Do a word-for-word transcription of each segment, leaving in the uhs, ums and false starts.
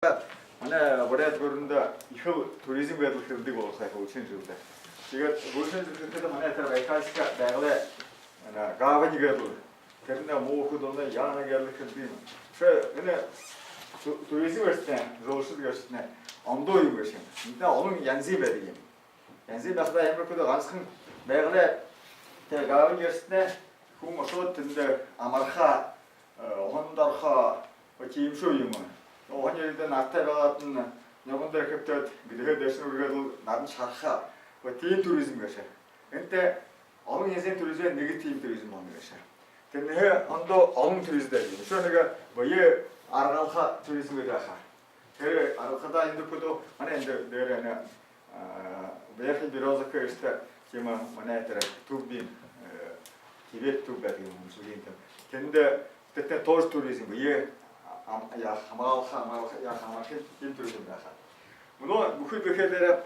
Манай Буряад гүрэндэ ехэл туризм гээд лэ хэлэдэг болоо һая, хойшын жэлдэ. Тиигээд хойшын жэлдэ гэхэдэ манай тэрэ Байкальска Байгалай, энэ, гавань гээд лэ, тэрэндэ муухай дуунай яана гээд лэ хэлэдэг юм. Тиигээд энэ ту-, туризм гээшэтнай, жолоошууд гээшэтнай ондоо юм гээшэ. Эндэ олон янзын байдаг юм. Янзын байхадаа, ямар гэхэдэ, гансахан Байгалай тэрэ гавань гээшэтнай хүн ошоод, тэндэ амарха, э, уһанда орохо, тиимэ шуу юм. Уһан ерээд, наратай байгаад, нюрган дээрэ хэбтээд, гэдэһээ дээшэнь үргөөд лэ нараншье хараха. Тиимэ туризм гээшэ. Энтэ олон янзын туризм, нэгэ тиимэ туризм болоно гээшэ. Тэрэнһээ ондоо олон туризм байдаг юм. Үшөө нэгэ бэеэ аргалха туризм гэдэг байха. Тэрэ аргалхадаа юундэб гэхэдэ, манай эндэ дээрэ энэ, а, Верхняя Березовка гээшэдэ тиимэ, манай тэрэ түб юм, э, Тибет түб байдаг юм, Монголой түб. Тэндэ, тэндэ тоже туризм, бэеэ ам-, яаха, амарха, амарха, яаха, амарха, тиимэ туризм байха. Мүнөө бүхы дэлхэй дээрэ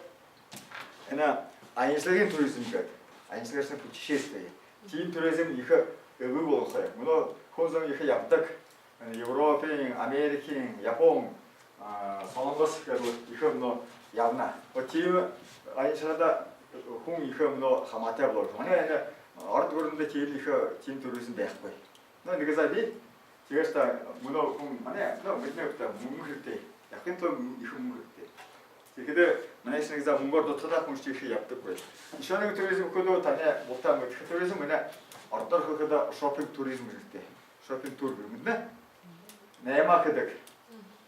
энэ аяншалгын туризм гээд, аяншалгын путешествие. Тиимэ туризм ехэ элбэг болохо. Мүнөө хүн зон ехэ ябадаг. Европын, Америкын, Япон, а, Солонгос гээд лэ ехэ мүнөө ябана. Вот тиимэ аяншалгада хүн ехэ мүнөө хамаатай болоо. Манай энэ Ород гүрэндэ тиимэ ехэ, тиимэ туризм байхагүй. Но нэгэ заа бии. Тиигээд та мүнөө хүн, манай, ну, мэдэнэ бшуу даа, мүнгэ хэрэгтэй. Ябахын тула ехэ мүнгэ хэрэгтэй. Тиихэдэ манай шэнэ нэгэ заа мүнгөөр дутахадаа, хүн шье ехэ ябадаггүй. Үшөө нэгэ туризм гэхэдэ, танай булта мэдэхэ туризм, манай ородоор хэлэхэдэ шоппинг туризм хэрэгтэй. Шоппинг тур гэдэг, мэдэнэ? Наймаа хэдэг.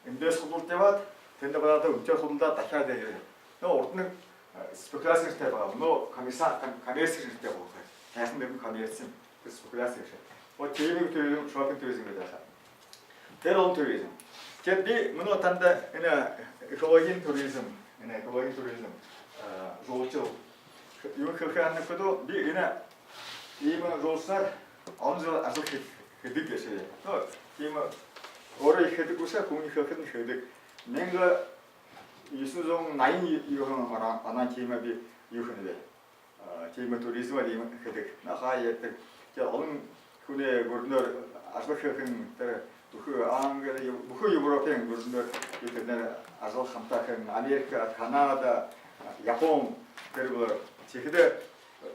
Эндээс худалдажа ябаад, тэндэ бариад, үнэтэй худалдаад, дахяад ерэхэ. Но урдань, э, спекуляци гэжэ байгаа. Мүнөө коммерса-, ком-, коммерци гэжэ байгаа. Һайхан нэрэнь коммерци. Спекуляци гээшэ. Вот тиимэ туризм, шоппинг туризм гэдэг байха. Тэрэ олон туризм. Тиигээд би мүнөө танда энэ экологиин туризм, энэ экологиин туризм, э, жолоошуулда юун хэлэхэ һананаб гэхэдэ, би энэ иимэ жолоошоор олон жэл ажал хэ-, хэдэг гээшэб. Но тиимэ өөрөө хэдэг бэшэ, хүн хэлэхэдэнь хэдэг. Мянга юһэн зуун наян юһэн оной, оной тиимэ би юу хэнэб. А, тиимэ туризм, тиимэ хэдэг. Нахаа ябадаг. Тиигээд олон хүнэй гүрэнөөр ажал хэһэн, тэрэ бүхы Англи, бүхы Европын гүрэнөөр, тэрэнээр ажал хамтаа хэһэн, Америка, Канада, Япон, тэрэ бүлэ. Тиихэдэ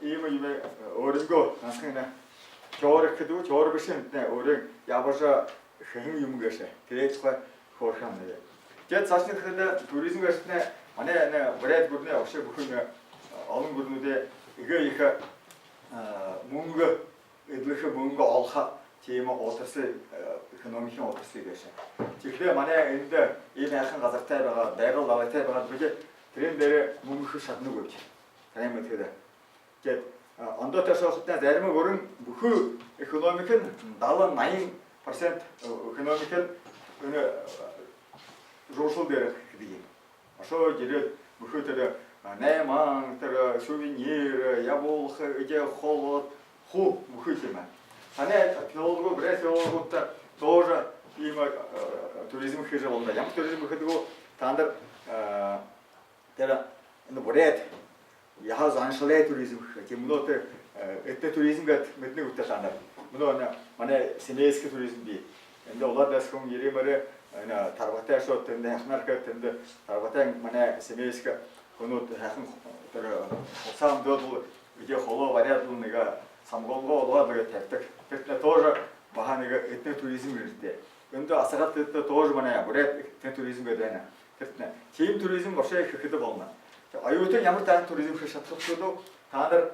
иимэ юумэ, өөрынгөө гансахан энэ теори хэдэг, теори бэшэ, энтнай өөрөө ябажа хэһэн юумэн гээшэ. Тэрэ тухай хөөрхэмнай. Тиигээд саашань гэхэдэ туризм гээшэтнай манай энэ Буряад гүрэнэй, вообще бүхы энэ олон гүрэнүүдэй эгээ ехэ, а, мүнгэ эдлэхэ, мүнгэ олохо тиимэ отрасль, э, экономикын отрасль гээшэ. Тиихэдэ манай эндэ иимэ һайхан газартай байгаад, Байгал далайтай байгаад бидэ тэрээн дээрэ мүнгэ хэжэ шаданагүйбди. Танай мэдэхэдэ. Тиигээд, а, ондоо тээшээ ошоходонь, зарим гүрэн бүхы экономикын, далан, наян процент, э, экономикын энэ, э, жолоошуул дээрэ хэдэг юм. Ошоод ерээд, бүхы тэрэ, а, наймаан, тэрэ сувенир, ябуулха, эдеэ холод, хуу бүхы тиимэ. Танай филологууд, буряад филологууд тоже иимэ, э, туризм хэжэ болоно. Ямар туризм гэхэдэ, таанар, э, тэрэ энэ буряад яһала заншалай туризм гэхэ. Тиимэ, мүнөө тэрэ, э, этнотуризм гээд мэдэнэ гүт таанар. Мүнөө энэ манай семейский туризм бии. Эндэ улад дээһээ хүн ерээ мэрээ, энэ тарбагатай ошоод, тэндэ һайханаар хээд, тэндэ тарбагатай манай семейский хүнүүд һайхан тэрэ хубсаһа үмдөөд лэ, эдеэ холо бариад лэ, нэгэ самогонгоо уулгаад лэ гээд табидаг. Тэрэтнай тоже баһа нэгэ этнотуризм гэжэ нэрэтэй. Эндэ асараад, тэрэтнай тоже манай буряад этнотуризм гээд байна. Тэрэтнай. Тиимэ туризм вообще хэхэдэ болоно. Оюутан ямар таанад туризм хэжэ шадаха гэхэдэ, таанар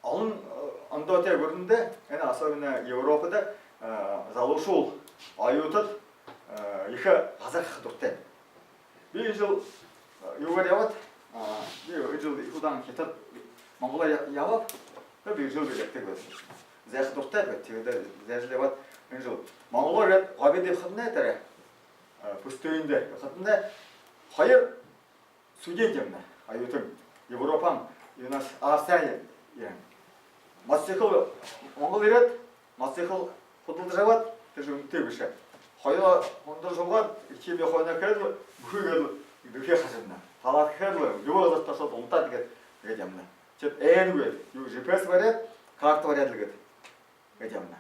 олон, э, ондоотой гүрэндэ, энэ особенно Европодо, э, залуушуул, оюутад, э, ехэ газар хараха дуратай. Би энэ жэл, э, юугээр ябаад, а, би энэ жэл ехэ удаан Хитад, Монголоо я-, ябааб. Би энэ жэл ябадаг байгааб. Зайха дуратай байгааб. Тиигээд зайжал ябаад, энэ жэл Монголоо ерээд, обед ябахадань тэрэ, э, пустыняда ябахадань хоёр студент ябана. Оюутан, Европын, юунһээ, Австриһаа ябана. Мотоцикл, Монгол ерээд, мотоцикл худалдажа абаад, тэрэ үнэтэй бэшэ. Хоюулаа хундар шуугаад, ичиимэ хойноо хээд лэ, бүхы гээд лэ дэлхэй хажадна. Талаар хээд лэ, юумэ газарта ошоод унтаад, тиигээд, тиигээд ябана. Тиигээд эн гээд, юу, жи пи эс бариад, карта бариад лэ гээд, тиигээд ябана.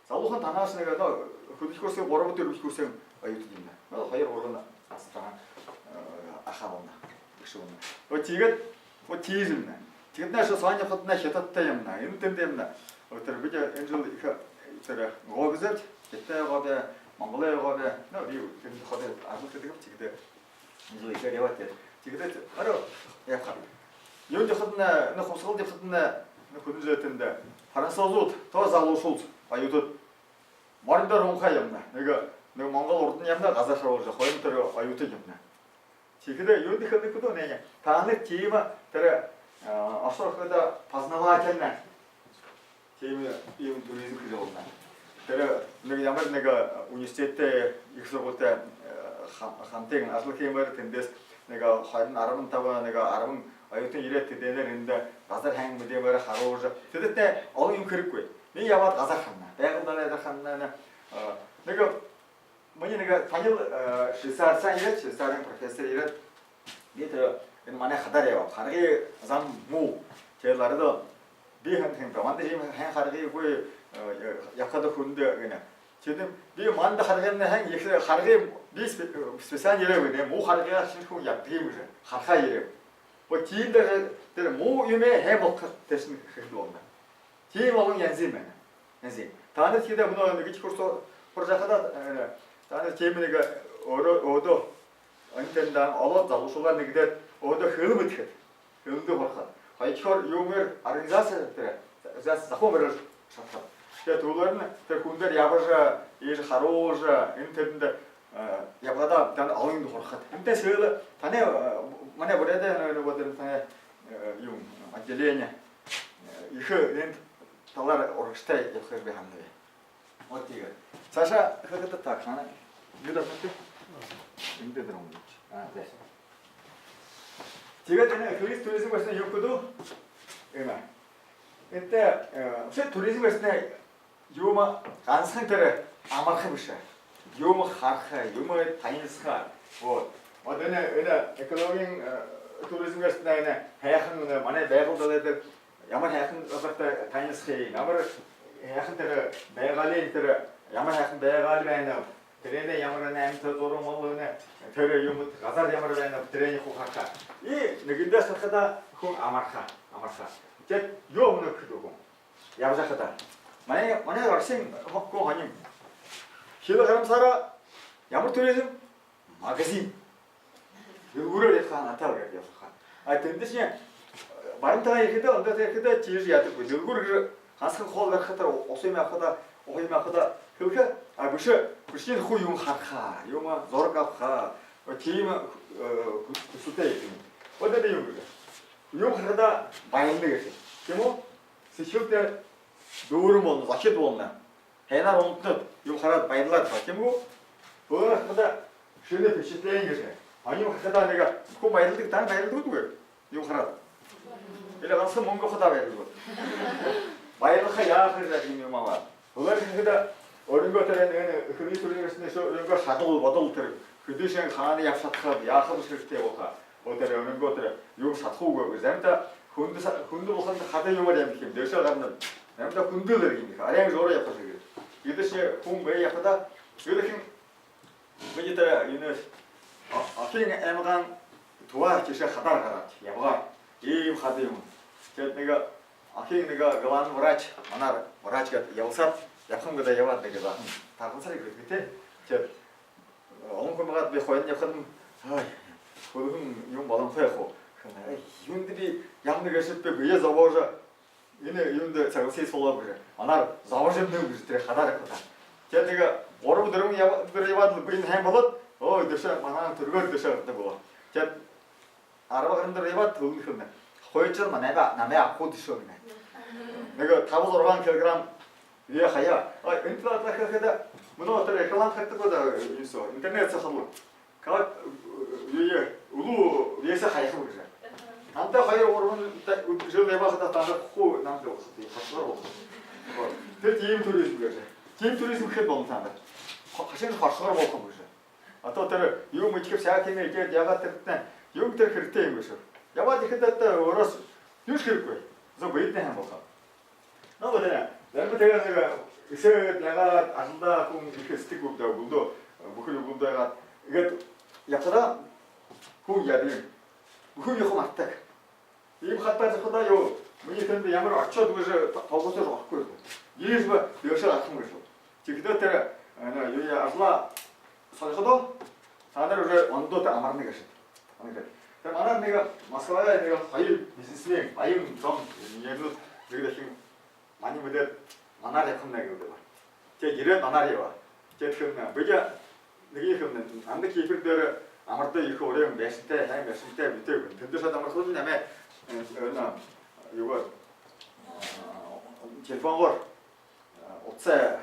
Залуухан, танаас нэгэ, ну, хүдэлхэ курсын, гурба, дүрбэдэхи курсын оюутад юм даа. Хоёр гурбан наһатайхан, э, аха болоно. Бэшэ болоно. Вот тиигээд, вот тиижэ юм. Тиигээд нааша соонь ябахадань Хитадта ябана. Эндэ тэндэ ябана. Вот тэрэ бидэ энэ жэл ехэ тэрэ гоо бэзэбди. Хитадай гоо бэ, Монголой гоо бэ. Ну, би тэндэ ходо ажал хэдэг, тиигээд энэ жэл ехээр ябаад. Тиигээд арай ябаха. Юундэ ябахадань, ну, хубсаһалда ябахадань, ну, хэдэн жэл тэндэ французууд, то залуушуул, оюутад. Морин дээрэ унахаа ябана. Нэгэ, нэгэ монгол урдань ябана, газар харуулжа, хойно тэрэ оюутад ябана. Тиихэдэ юундэ хэлэнэб гэхэдэ, нэ, таанар тиимэ тэрэ, а, оршоор хэлэхэдэ познавательна. Тиимэ юумэ туризм хэжэ болоно. Тэрэ нэгэ ямар нэгэ университедтэй, ехэ һургуулитай, э, хам-, хамтын ажал хэхэ юм бэзэ, тэндээс нэгэ хорин, арбан таба, нэгэ арбан оюутан ерээд, тэдэнэр эндэ газар һайн мэдээ бариха, харуулжа. Тэдэтнай олон юумэ хэрэггүй. Мин ябаад газар харана. Байгал далай дээрэ харана, э, нэгэ минии нэгэ танил, э, швейцарһаа ерээд, Швейцариин профессор ерээд, би тэрэ энэ манай хадаар ябааб. Харгы зам муу. Тиигээд лэ арада би һайн, һайн бэ. Манда иимэ һайн харгы үгы, э, ябахада хүндэ гэнэ. Тиигээд би манда харгымнай һайн, ехэ харгы би спе-, специально ерээб гэнэ. Муу харгыгаар шэнэ хүн ябадаг юм гэжэ харахаа ерээб. Вот тиимэ дээрэ тэрэ муу юумэ һайн болгохо тээшэнь хэхэдэ болоно. Тиимэ олон янзын байна. Янзын. Таанар тиихэдэ мүнөө нэгэдэхи курс һуража байхадаа, э, таанар тиимэ нэгэ өөрөө, өөдөө энэ тэндэ олоод, залуушуулаа нэгэдээд, өөдөө хэлэ мэдэхэдэ, хэлэндээ һурахада. Хоёрдохёор юумээр организаци тэрэ, организаци зохёон барижа шадахада. Тиигээд түрүүн тэрэ хүн дээрэ ябажа, иигэжэ харуулжа, энэ тэндэ, э, ябахада, таанар олон юумэндэ һурахада. Энтэ сэлэ танай, э, манай Буряадай, наверное, вот энэ танай, э, юун, отделение, э, ехэ энэ талаар урагшатай ябаха гэжэ би һананаб. Вот тиигээд. Саашаа хэхэдэ так, һанаа. Юу даа хэдэг? Эндэ дээрэ юм. А, зэ. Тиигээд энэ христиан туризм гээшэнь юу гэдэг юм? Энтэ, э, вообще туризм гээшэнь юумэ гансахан тэрэ амарха бэшэ. Юумэ хараха, юумэ танилсаха. Вот. Вот энэ, энэ экологиин, э, туризм гээшэнь энэ һайхан, энэ манай Байгал далай дээрэ ямар һайхан газартай танилсаха юм, ямар һайхан тэрэ байгаалиин, тэрэ ямар һайхан байгаали байнаб, тэрэнэй ямар наймтай зураг мал, энэ тэрэ юумэд, газар ямар байнаб, тэрэниие хуу хараха. И нэгэндээ харахада хүн амарха, амарха. Тиигээд юу мүнөө хэдэг юм? Ябажа хадаа. Манай, манай Россиин хо-, хүн һонин. Хилэ Харамсаараа ямар туризм? Магазин. Дэлгүүрээр ябаха, натал гээд ябаха. А тэндэшни баруун талаа ерэхэдэ, ондоо талаа ерэхэдэ тиижэ яадаггүй. Дэлгүүр гэжэ гансахан хоол барихада, уһа юумэ абахада, уһа юумэ абахада хэлэхэ, а бэшэ, бэшэниинь хуу юумэ хараха, юумэ зураг абаха. Вот тиимэ, э, хүсэлтэй юм. Вот это юм гэжэ. Юумэ харахада баярлана гэжэ. Тиимэ гү? Сэдьхэлдэ дүүрэн болоно, зохид болоно. Һайнаар унтанат, юумэ хараад баярлаад байгаа, тиимэ гү? Һүүлээр харахада шэнэ впечатление гэжэ. А юумэ харахада нэгэ хүн баярладаг, таанар баярладаг гүт? Юумэ хараад. Или гансахан мүнгэ хадаа баярладаг гүт? Баярлаха яаха гэжэ юм юм аа. Һүүлээр харахада өөрынгөө тэрэ энэ, энэ христиан туризм гээшэнь үшөө өөрынгөө шадал, бодол тэрэ хэды шэнги хаана ябажа шадахаб, яахаб, хэрэгтэй болохо. Өө тэрэ өөрынгөө тэрэ юумэ шадахагүй гэжэ. Заримдаа хүндэ са-, хүндэ болоходонь хада юумээр ябадаг юм, дээшээ гарана. Заримдаа хүндэ л ерэг юм. Арай жуураа ябаха шэнги. Эдэ шэнги хүн бэе ябахада ерхэн. Бидэ тэрэ юунэй, А-, Ахын аймагай Тува тиишээ хадаар гараад ябаабди. Иимэ хада юм. Тиигээд нэгэ Ахын нэгэ главный врач, манаар врач гээд ябалсаад, ябаха юм гээд ябаад, нэгэ заахан Таргансарай гээд үгтэй. Тиигээд олон хүн байгаад, би хойно ябахадам, ай, хүлһэн юм болонхой хуу. Ай, юундэ би ябана гээшэб, бэеэ зобожо, энэ юундэ согласиться болооб гэжэ. Манаар зобожо ябанаб гэжэ тэрэ хадаар ябахадаа. Тиигээд нэгэ гурба-дүрбэн яб-, дүрэ ябаад лэ, бэень һайн болоод, ой, дээшээ, манаа түргөөр дээшээ гарадаг болоо. Тиигээд арба гаран дүрэ ябаад, хүлһэн хэлэнэ: «Хоёр жэл намайе, намайе абахагүйт шуу», гэнэ. Нэгэ таба-зургаан килограмм вес хаяа. Ой, энэ талаар хэлэхэдэ, мүнөө тэрэ реклама хэдэг гү даа, юун соо, интернет соо харуулаа. Как, э, юу, үлүү вес хаяхаб гэжэ. Намтай хоёр-гурбан та-, жэл ябахадаа таанар хуу намтай болохот, хоршогоор болохот. Вот. Тэрэ тиимэ туризм гэжэ. Тиимэ туризм хэхэдэ болоно таанар. Хо-, хашын хоршогоор болохо гэжэ. А то тэрэ юумэ эдихэб, всякий юумэ эдеэд ябаад, тэрэтнай юун тэрэ хэрэгтэй юм бэшэ. Ябаад ерэхэдэ тэрэ өөрөөс юушье хэрэггүй. Зөө бэетнай һайн болохо. Ну, вот, э, заримдаа тиигээд нэгэ эсээд, ягаад, ажалдаа хүн ехэ эсэдэг гүб даа, үглөөдөө, бүхэли үглөөдөө ягаад, Иигээд ябахадаа хүн яадаг юм. Бүхы юумэ мартадаг. Иимэ хатаа зохидоо юу, минии тэндэ ямар очоод гэжэ толгойдо орохогүй. Лишь бы дээшээ гараха юм гэжэ. Тиихэдээ тэрэ, энэ, юу яа, ажалаа солиходоо, та нар уже ондоо амарна гэжэ. Тэрэ манай нэгэ Москвада нэгэ хоёр бизнесмен, баян зон, нэгэнүүд нэгэ дахин манай мэдээд, манаар ябахамнай гэдэг. Тиигээд ерээд манаар ябаа. Тиигээд хэлэнэ, бидэ нэгэ хэлэнэ, анда Кипр дээрэ амардаг ехэ урин байшантай, һайн байшантай битээ гэнэ. Тэндэ шууд амархадань намайе, э, э, на, юугаар, э, телефоноор, э, утсаа,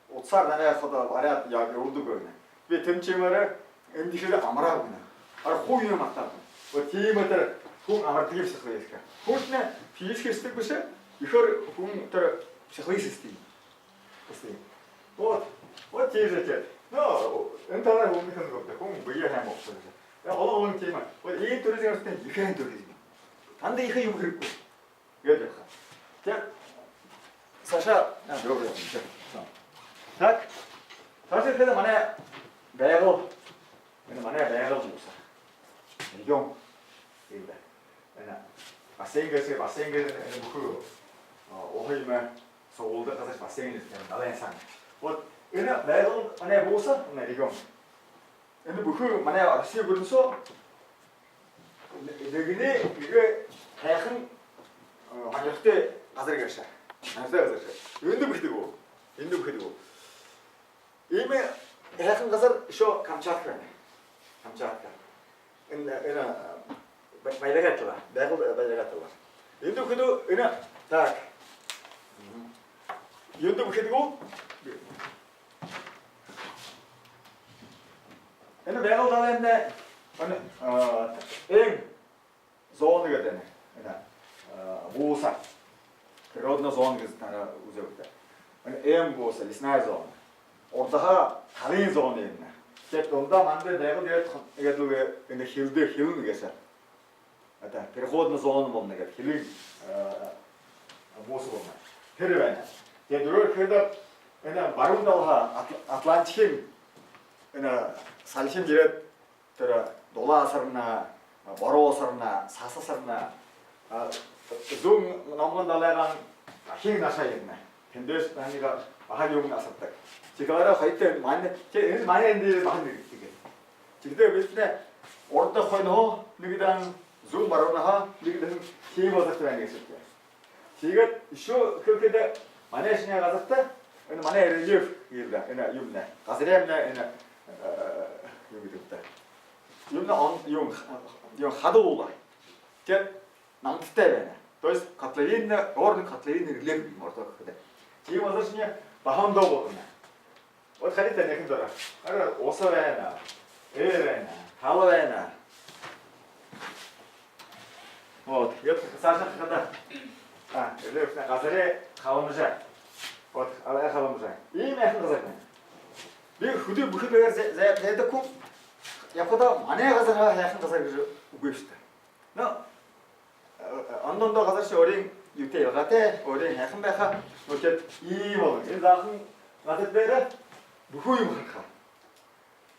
утсаар намайе хадаа бариад, яа, ябуулдаг гэнэ. Би тэншье мээрээ энэ дээгүүр амараа гэнэ. Арай хуу юумэ мартаа гэнэ. Вот тиимэ тэрэ хүн амардаг юм, психологически. Хүн тэрэ физически эсэдэг бэшэ, ехээр хүн тэрэ психологически эсэдэг юм. Эсэдэг юм. Вот, вот тиижэ тэрэ. Но энэ талаар үнэхэн гүб даа, хүн бэеэ һайн болгохо гэжэ. Яа, олон, олон тиимэ. Вот иимэ туризм, ехэ һайн туризм. Танда ехэ юумэ хэрэггүй. Иигээд ябаха. Тиигээд саашаа, а, добрый день. Так. Саашаа гэхэдэ манай Байгал. Энэ манай Байгал бууса. Регион. Иимэ даа. Энэ бассейн гээшэ, бассейн гээшэ, энэ бүхы, а, уһа юумэ суглуулдаг газар, бассейн гээшэ, энэ далайн саана. Вот энэ Байгал манай бууса, манай регион. Энэ бүхы манай Росси гүрэн соо нэгэнэй нэгэ һайхан, э, һонирхолтой газар гээшэ. Һонирхолтой газар гээшэ. Эндэ бүхэдэг гү? Эндэ бүхэдэг гү? Иимэ һайхан газар ещё Камчатка байна. Камчатка. Энэ, энэ, э, Бай-, Байлагай талаар. Байгал, э, Байлагай талаар. Эндэ бүхэдэг гү? Энэ, так. Мгм. Эндэ бүхэдэг гү? Энэ Байгал далайнь, энэ, а, эм зона гэдэг энэ. Энэ, а, бууса. Природная зона гэжэ танай үзэбэт. Энэ эм бууса, лесная зона. Урдаһаа талын зона юм. Тиигээд дундаа манда Байгал гээд, гээд лэ энэ хилдэ, хилэн гээшэ. Это переходная зона болоно гээд, хилын, э, бууса болоно. Тэрэ байна. Тиигээд түрүүн гэхэдэ энэ баруун талаһаа Атл-, Атлантикын энэ салхинд ерээд, тэрэ дулаа асарна, бороо асарна, саса асарна, а, зүүн номгон далайһаа Ахын наашаа ерэнэ. Тэндээшье нэгэ баһа юумэ асардаг. Тиихэдэ хоёртой манай, тэ-, энэ манай эндэ баһа нэгэ тиигээд. Тиихэдэ бидэнэй урда хойноһоо нэгэ дахин, зүүн баруунаһаа нэгэ дахин тиимэ газар байна гээшэ. Тиигээд ещё хэлэхэдэ, манай шэнэ газарта, энэ манай рельеф гээл даа, энэ юумэн, газарай юумэн, энэ, э, юу гэдэг бэ даа. Юумэн он, юун, юун хада уула. Тиигээд намтартай байна. То есть котловидный, горно-котловидный рельеф юм ородоор хэлэхэдэ. Тиимэ газар шэнэ баһа ондоо болоно. Вот харыт танай, хэн дураа. Арай уһа байна, эй байна, тала байна. Вот, иигээд саашаа хадаа. А, рельефнэ газарай халамжаа. Вот, арай халамжаа. Иимэ һайхан газар байна. Би хүдөө бүхы байгаар за-, за-, зайдаггүй. Ябахадаа манай газарһаа һайхан газар гэжэ үгы бшуу даа. Но, э, ондо ондоо газаршни өөрын юутэй, илгаатай, өөрын һайхан байха. Но тиигээд иимэ болоно. Энэ заахан газар дээрэ бүхы юумэ хараха.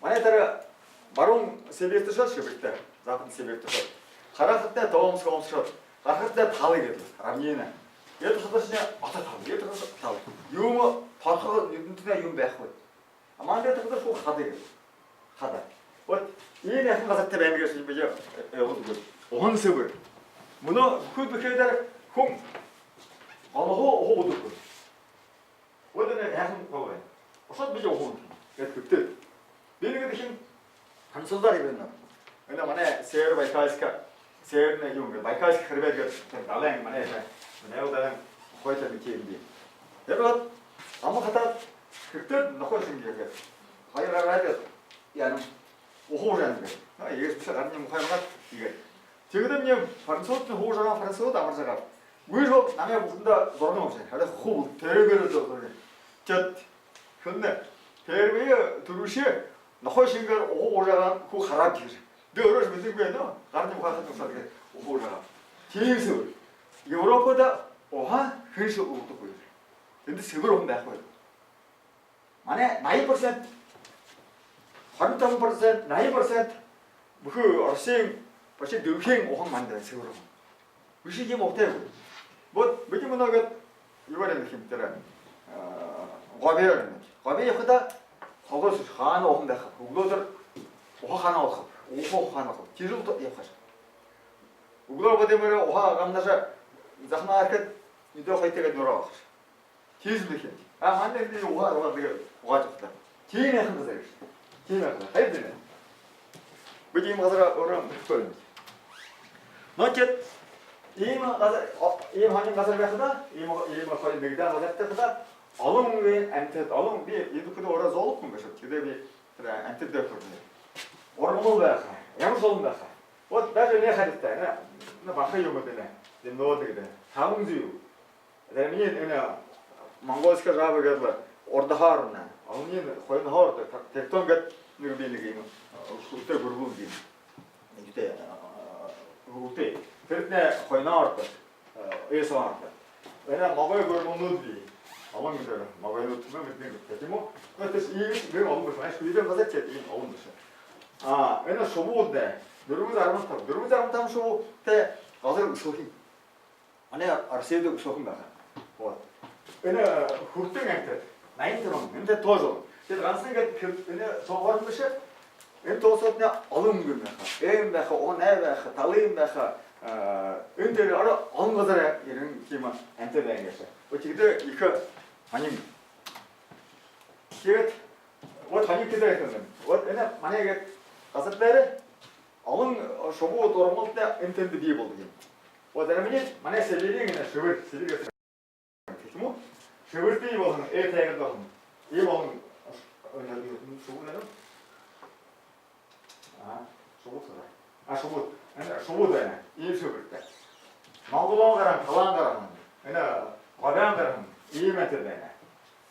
Манай тэрэ баруун Сибирь тээшэ, Сибирьтэ, Западный Сибирь тээшэ. Харахадаа Томск, Омск ошоод, гарахадаа тала гээд, равнина. Иигээд хадаа шэнэ ото тала, иигээд хадаа тала. Юумэ торхо, нюдэнтнай юумэ байхагүй. А манда тэрэ хуу хада гээд. Хада. Вот иимэ һайхан газарта байна гээшэ юм би, э, э, уһан сэбэр. Мүнөө хүд бүхыдөө хүн голоһоо уһа уудаг. Вот энэ һайхан гол байна. Ошоод би уһа уунаб гээд хэлээд. Би нэгэ дахин танцуулаад ябанаб. Энэ манай Северобайкальска, Северный юун гээд, Байкальский хребет гээд, тэрэ далайн, манай энэ, манай далайн хойто мэт юм би. Тэрэ вот, ама хадаа хэлээд, нохой шэнги гээд. Хоёр гараад гээд, яана, уһа уужа байна гээд. А, иигээд бэшэ, гарынь ухаан гаргаад, иигээд. Тиигээд минии французтнай уһа уужа байгаа, французууд амаржа байгаа. Гүйжэ бол намайе бүгэдэндэ зураг абажа. Харин хуу тэрээгээр зураг. Тиигээд хэлэнэ. Первые, түрүүшын нохой шэнгеэр уһа уужа байгаа хүн хараад гэжэ. Дээрээшье мэдэнэгүй байна. Гарынь ухаан гараад, уһа уужа байгаа. Тиимэ сэбэр. Европада уһа хэншье уудаггүй. Тэндэ сэбэр уһан байхагүй. Манай наян процент Хорин табан процент, наян процент бүхы Россиин, почти дэлхэйн уһан манда Сибирь уһан. Бэшэ, иимэ уһатай. Вот, бидэ мүнөө гээд юу барина гэхэм, тэрэ, э, Гобеэ барина. Гобеэ ябахадаа холоос хаана уһан байха. Үглөөдэр уһа хаана болохоб, уһа хаана болохоб. Тиижэл ябахаш. Үглөө бодомоор уһа гамнажа заханаа ерэхэдэ, нюдөө хойто гээд нюрөө абахаш. Тиижэл ябахаш. А манда эндэ уһа, уһа гээд уһа ябахадаа. Тиимэ һайхан газар гээшэ. Тиимэ һайхан газар. Хайр даа. Бидэ иимэ газар орохо хэрэгтэй юм. Но тиигээд иимэ газар, о, иимэ һонин газар байхада, иимэ, иимэ хоёр нэгэдэ газарта байхада, олон үгы амитад, олон, би эдэ үхэдөө ороо зоолог хүн гээшэб, тиихэдээ би тэрэ амитадаа хүрэнэ. Ургамал байха, ямаршье олон байха. Вот даже энээн харилтаа, ну, баха юумэ даа, дэмнөөд гэдэг. Табан зуу. Зариманиинь энэ монгольская жаба гээд лэ урдаһаа орно. Олониинь хойноһоо ордог. Тевтон гээд нэгэ бии, нэгэ иимэ, э, хүлтэй гүрбэл бии. Хүлтэй, э, хүлтэй. Тэрэтнай хойноһоо ордог. Э, өөһөө ордог. Энэ могой гүрбэлнүүд бии. Олон гэдэг могойнууд, ну, мэдэнэ гэдэг юм гү? Ну, тэрэшни иимэ бии олон бэшэ. Ай, шүлэйдэн газар тиигээд иимэ олон бэшэ. А энэ шубууд даа. Дүрбэн зуун арбан табан. Дүрбэн зуун арбан табан шубуутай газар үсөөхэ юм. Манай Россида үсөөхэ юм байха. Вот. Энэ хүртэн амитад, наян табан, энэ тоже. Тиигээд гансал иигээд хэр-, энэ тоогоор бэшэ. Энэ тоосоотнай олон үнгын байха. Эм байха, онай байха, талын байха. Э, энэ дээрэ арай олон газарһаа ерэһэн тиимэ амитад байна гээшэ. Вот тиихэдэ ехэ һонин. Тиигээд вот һонин гэдэг юм. Вот энэ манай иигээд газар дээрэ олон шубууд, ургамалнууд энэ тэндэ бии болодог юм. Вот зариманиинь манай Сибириин энэ Шэбэр, Сибирь гэдэг юм гү? Шэбэртэ бии болоһон, э, тайгада болоһон. Иимэ олон шубууд байна. А, шубууд хадаа. А, шубууд. Энэ шубууд байна. Иимэ Шэбэртэ. Монголоһоо гараһан, талаһаа гараһан. Энэ Гобеэһээ гараһан. Иимэ амитад байна.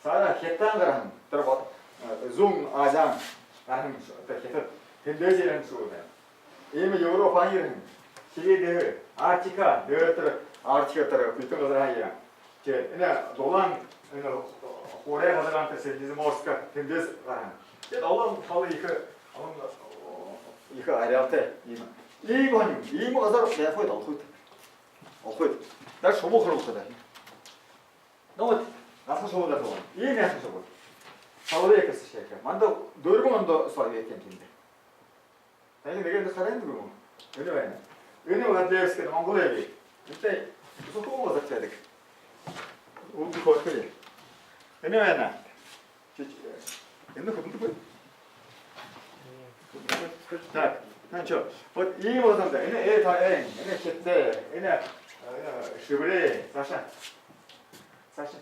Саада Хитадаһаа гараһан, тэрэ бод-, э, Зүүн Азиһаа гараһан, тэрэ Хитад, тэндээшье ерэһэн шубууд байна. Иимэ Европоһоо ерэһэн, тиигээд Арктика, дээрэ тэрэ Арктика, тэрэ хүйтэн газарһаа ерэһэн. Тиигээд энэ дулаан, энэ хуурай газарһаа, тэрэ Средиземноморска, тэндээшье гараһан. Тиигээд олон талын ехэ, олон ехэ ареалтай иимэ. Иимэ һонин, иимэ газар байхагүйт, олохогүйт. Олохогүйт. Даже шубуу харуулхада. Ну вот, ганса шубуудаар шубуу. Иимэ һайхан шубууд. Соловейка, сашайка. Манда дүрбэн ондоо соловейка юм тэндэ. Танай нэгэндэ хараад үгы юм гү? Энэ байна. Энэ Владлеевская, Монголой бии. Энтэй сухого газар байдаг. Үгы, хөөрхэ юм. Энэ байна. Чич-, энэ хүдэлдэггүй. Так, ну чё, вот иимэ болоһон даа. Энэ, э, та, э, энэ Хитай, энэ, э, Шэбэр, саша. Саша.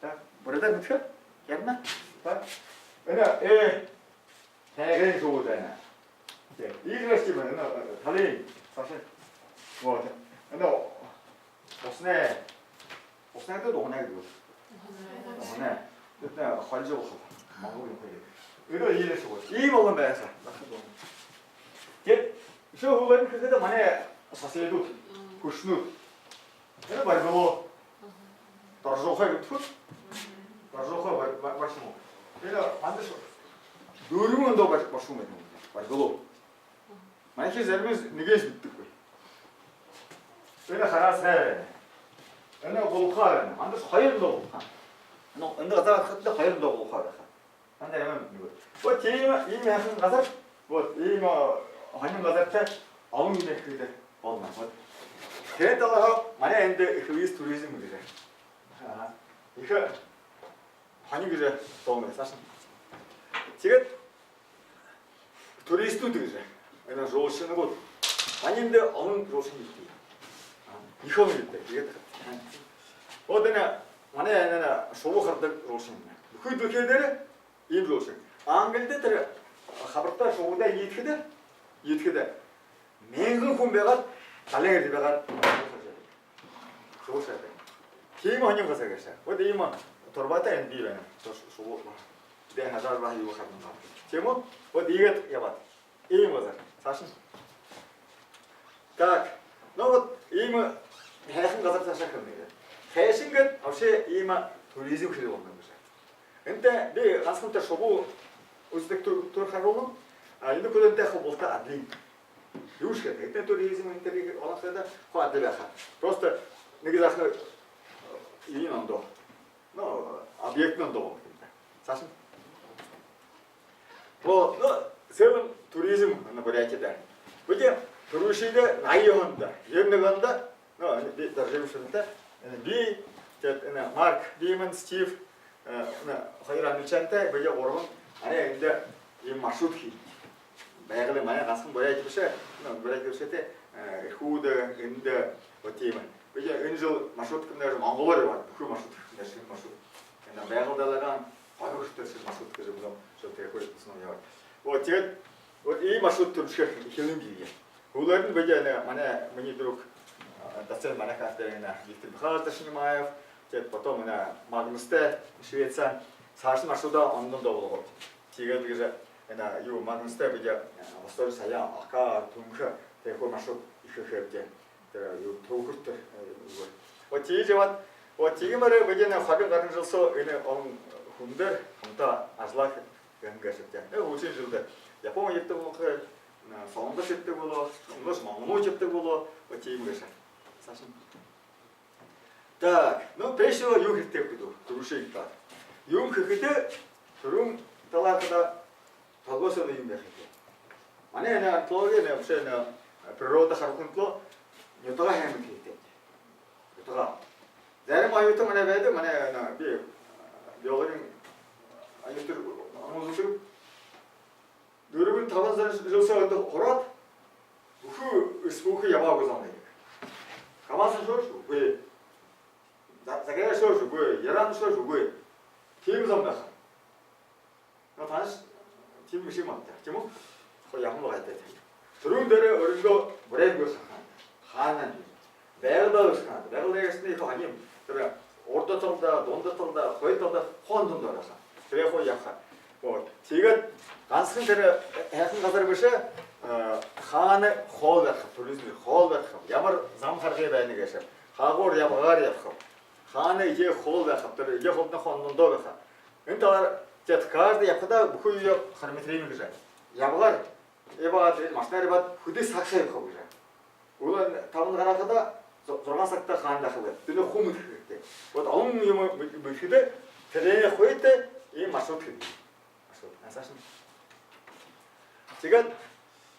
Так, буряадаар мэдэхэ? Яарана? Так. Энэ, э, тайгын шубууд байна. Тиигээд иигэжэ юм, энэ, э, талын, саша. Вот. Энэ уһанай. Уһанай гэдэг, уһанай гэдэг. Уһанай. Тэдэнээ холижо болохо. Монгол юм хэрэг. Ерөө иимэ шубууд. Иимэ олон байха. Тиигээд үшөө хуулиин хэхэдэ манай соседууд, хүшнүүд. Энэ барбилоо. Доржоохой гэдэг. Доржоохой бар-, бар-, баршуун. Энэ манда шо-, дүрбэн ондоо бар-, баршуун байдаг. Барбилоо. Манайхи зариманиинь нэгэшье мэдэдэггүй. Энэ хараасгай байна. Энэ гулхаа байна. Мандаш хоёр ондоо гулхаа. Ну, энэ газар хадаа хоёр ондоо гулхаа байха. Манда ямар мэдэнэ гү? Вот иимэ, иимэ һайхан газар. Вот иимэ, а, һонин газарта олон юумэ хэхэдэ болоно. Вот. Тэрэ талаһаа манай эндэ ехэ бии туризм гэжэ. Аха. Ехэ һонин гэжэ тоонор саашань. Тиигээд туристууд гэжэ. Энэ жолоошонууд. Манай эндэ олон жолоошон ерэдэг. Ехэ олон ерэдэг. Тиигээд вот энэ манай энэ шубуу харадаг жолоошон. Бүхы дэлхэй дээрэ иимэ жолоошон. Англида тэрэ хабарта шубуудаа иидэхэдэ, иидэхэдэ мянган хүн байгаад, далайн эрьедэ байгаад шубуу шадаг. Тиимэ һонин газар гээшэ. Вот иимэ турбатай эндэ бии байна. Тиигээд шубуу, дэ, хажаар баһа юу харана. Тиимэ гү? Вот иигээд ябаад. Иимэ газар. Саашань. Так. Ну вот иимэ һайхан газар саашань хэнэ. Хайшан гээд вообще иимэ туризм хэжэ болоно гэжэ. Энтэ би гансахан тэрэ шубуу Үздэг түр, түр харуулна. А энэ хүлэнтэй хубалта адли. Юушье гэдэг. Эднэ туризм энэ төр олон хэдэ хуу адли байха. Просто нэгэ захын юун ондоо. Ну, объект ондоо болоно юм даа. Саашань. Вот, ну, в целом туризм на Бурятии, да. Бидэ түрүүшыдэ наян ондо, ерэн нэгэ ондо, ну, би Доржиев Шүрэнтэй, би, тиигээд энэ Марк Биман, Стив, э, энэ хоёр англичантай, бидэ гурбан, манай эндэ иимэ маршрут хээ. Байгал манай гансахан Буряад бэшэ, ну, Буряад бэшэ тэ, э, Эрхүүдэ, эндэ, вот иимэ. Бидэ энэ жэл маршрут хэмнээр Монголоор ябаад, бүхы маршрут хэмнээр шэнэ маршрут. Энэ Байгал далайһаа Хойто хүрэтэр шэнэ маршрут гэжэ мүнөө жэл тэрэ хойто һанаа ябаад. Вот, тиигээд, вот иимэ маршрут түрүүшээр эхилнэ гэе. Һүүлээрнь бидэ энэ манай, минии друг, э, доцент манай кафедрын энэ Виктор Михайлович Дашинимаев, тиигээд потом энэ Магнустай Швециһаа саашань маршрутаа ондоо болгоод. Тиигээд гэжэ энэ юу, Магнустай бидэ, э, Восточный Саян, Ака, Түнхэ, тэрэ хуу маршрут ехэ хэбди. Тэрэ юу, Түхэриг тэрэ, э, юу. Вот тиигэжэ ябаад, вот тиимээр бидэ энэ хоёр гаран жэл соо энэ олон хүндэ хамта ажаллаа гэһэн гээшэбди. Э, һүүлшын жэлдэ Япони ябадаг болохо, э, Солонгос ябадаг болоо, Монгол ябадаг болоо, вот тиимэ гээшэ. Саашань. Так, ну, прежде всего, юу хэрэгтэй гэхэдэ, түрүүшын талаар. Юун хэхэдэ, түрүүн талаар хадаа толгой соо юун байха хэрэгтэй. Манай энэ антология, энэ вообще энэ природа харахын түлөө нютагаа һайн мэдэхэ хэрэгтэй. Нютагаа. Зарим оюутад манай байдаг, манай энэ би, э, биологиин оюутад, оюутад. Дүрбэн-табан зуун жэл соо эндэ ороод, бүхы эс пүүхэ ябаагүй зон байдаг. Камаз ошош үгы. За-, Заграй ошош үгы. Яран ошош үгы. Тиимэ зон байха. Но танаш тиимэ бэшэ юм ааб даа. Тиимэ гү? Хо, яахан байгаа даа. Түрүүн дээрээ өөрынгөө буряад үгы хараха. Хаана юм? Байгал даа бэшэ һэн. Байгал даа гэһэн ехэ һонин. Тэрэ урда талада, дунда талада, хойто талада, хоон дунда байха. Тэрэ хуу ябаха. Вот. Тиигээд гансахан тэрэ һайхан газар бэшэ, э, хаана хоол барихаб, туризм хоол барихаб, ямар зам харгы байна гээшэб, хаагуур ябагаар ябахаб, хаана эдеэ хоол байхаб, тэрэ эдеэ хоолдонь хоон дундаа байха. Энэ талаар, тиигээд каждый ябахадаа бүхы юу хронометримы гэжэ. Ябагаар ябаад, машинаар ябаад, хэды саг соо ябахаб гэжэ. Үглөөн табанда гарахадаа зу-, зургаан сагта хаана байхаб гэжэ. Тэрэнээ хуу мэдэхэ хэрэгтэй. Вот олон юумэ мэд-, мэдэхэдэ, тэрэнэй хойто иимэ маршрут хэдэг. Маршрут. А саашань. Тиигээд,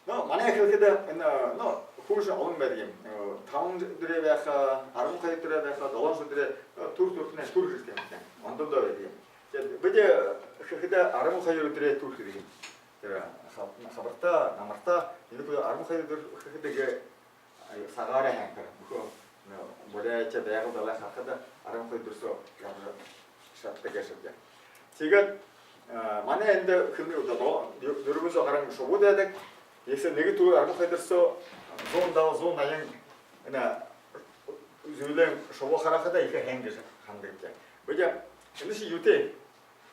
ну, манай хэлэхэдэ, энэ, ну, хуу шэнги олон байдаг юм. Э, табан дүрэ байха, арбан хоёр дүрэ байха, долоон шүдэ дүрэ, э, түр түрэтнай түр хэрэгтэй юм даа. Ондоо байдаг юм. Тиигээд бидэ хэхэдэ арбан хоёр дүрэ түр хэдэг юм. Тэрэ хаб-, хабарта, намарта, энэ хуу арбан хоёр дүрэ хэхэдэ гээ, ай, сагаараа һайн тэрэ. Бүхы, ну, Буряад, Байгал далай харахада арбан хоёр дүрэ соо ябажа шададаг гээшэбди. Тиигээд, э, манай эндэ хэмнэ одоо доо, дү-, дүрбэн зуун гаран шубууд байдаг. Ехэ нэгэ түр арбан хоёр дүрэ соо зуун далан, зуун наян энэ зөөлэн шубуу харахада ехэ һайн гэжэ һанадагбди. Бидэ энэшье юутэй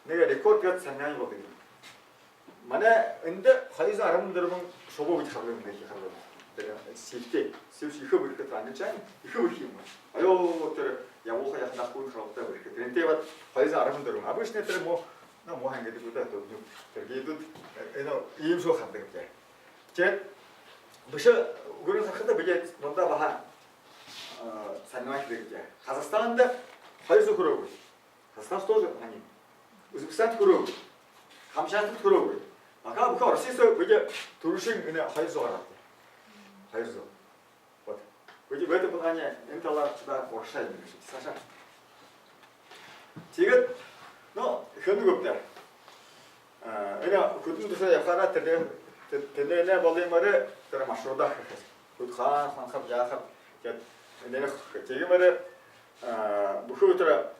нэгэ рекорд гээд соревновани болодог юм. Манай эндэ хоёр зуун арбан дүрбэн шубуу бидэ харбаабди, ехэ харбаабди. Тэрэ сивтэй, сившье ехэ бэрхэ, англичанай ехэ бэрхэ юм. Оёо, тэрэ ябуулха яахадаа хүн шоролтой бэрхэ. Тэрэнтэй баһа хоёр зуун арбан дүрбэн. Обычно тэрэ муу, ну, муу һайн гэдэг гү даа, тэрэ, ну, тэрэ гидүүд, э, ну, иимэ шуу хаддаг даа. Тиигээд бэшэ гүрэн харахада бидэ дундаа баһа, э, соревновани хэдэг даа. Казахстанда хоёр зуун хүрөөгүй. Казахстан тоже һонин. Узбекистан хүрөөгүй. Камчатка хүрөөгүй. Пока бүхы Росси соо бидэ түрүүшын энэ хоёр зуун гараад. Хоёр зуун. Вот. Бидэ в этом плане энэ талаар да урагшаа юм гээшэ. Саашаа. Тиигээд, ну, хэнэ гүб даа. Э, энэ хэдэн душаа ябахаараа тэрэ, тэ-, тэндэнь болоё морой, тэрэ маршрутаа хэхэ. Хэды хаана ханахаб, яахаб. Тиигээд энэ хэхэ. Тиигээд морой, э, бүхы тэрэ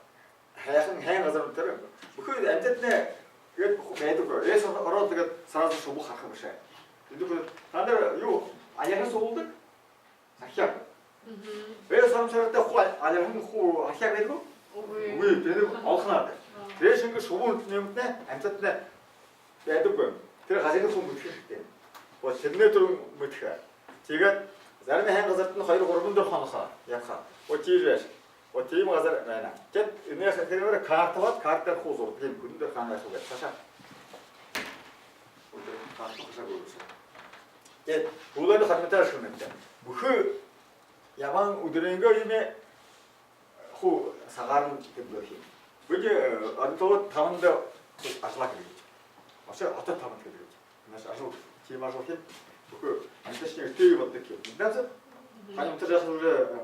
һайхан, һайн газар тэрэ. Бүхы амитаднай гээд бүхы байдаг гү. Эс ороод, тиигээд сразу шубуу хараха бэшэ. Тэндэ бүхы, тандар юу, альган суглуулдаг? Архяаг. Мгм. Эс ороод, сартай хуу альган, хуу архяаг байдаг гү? Үгы. Үгы, тэндэ олохо надо. Аа. Тэрэ шэнги шубуу нэмэтнай, амитаднай байдаг гү. Тэрэ газарынь хуу мэдэхэ хэрэгтэй. Вот, тэрэнээ түрүүн мэдэхэ. Тиигээд зарим һайн газартань хоёр-гурбан дүрэ хонохо ябаха. Вот тиижэ. Вот тиимэ газар байна. Тиигээд энээнээ хэмээр карта абаад, картаар хуу зурадаг юм, хэдэн дүрэ хаана байхаб гээд. Саашаа. Хахтуу хашаа гүрөөшэ. Тиигээд хүлөөнэ хармитаа шүмэнтэ. Бүхы ябаһан үдэрөөнгөө юумэ хуу сагаан тэмдэглэхэ юм. Бидэ, э, орон толгой табанда ажаллаа гээ. Вообще, ото табанда гээ. Наш ажал, тиимэ ажал хэм. Бүхы амташни тээ болдог юм. Дэнзэ хани амтар жахал уже, э,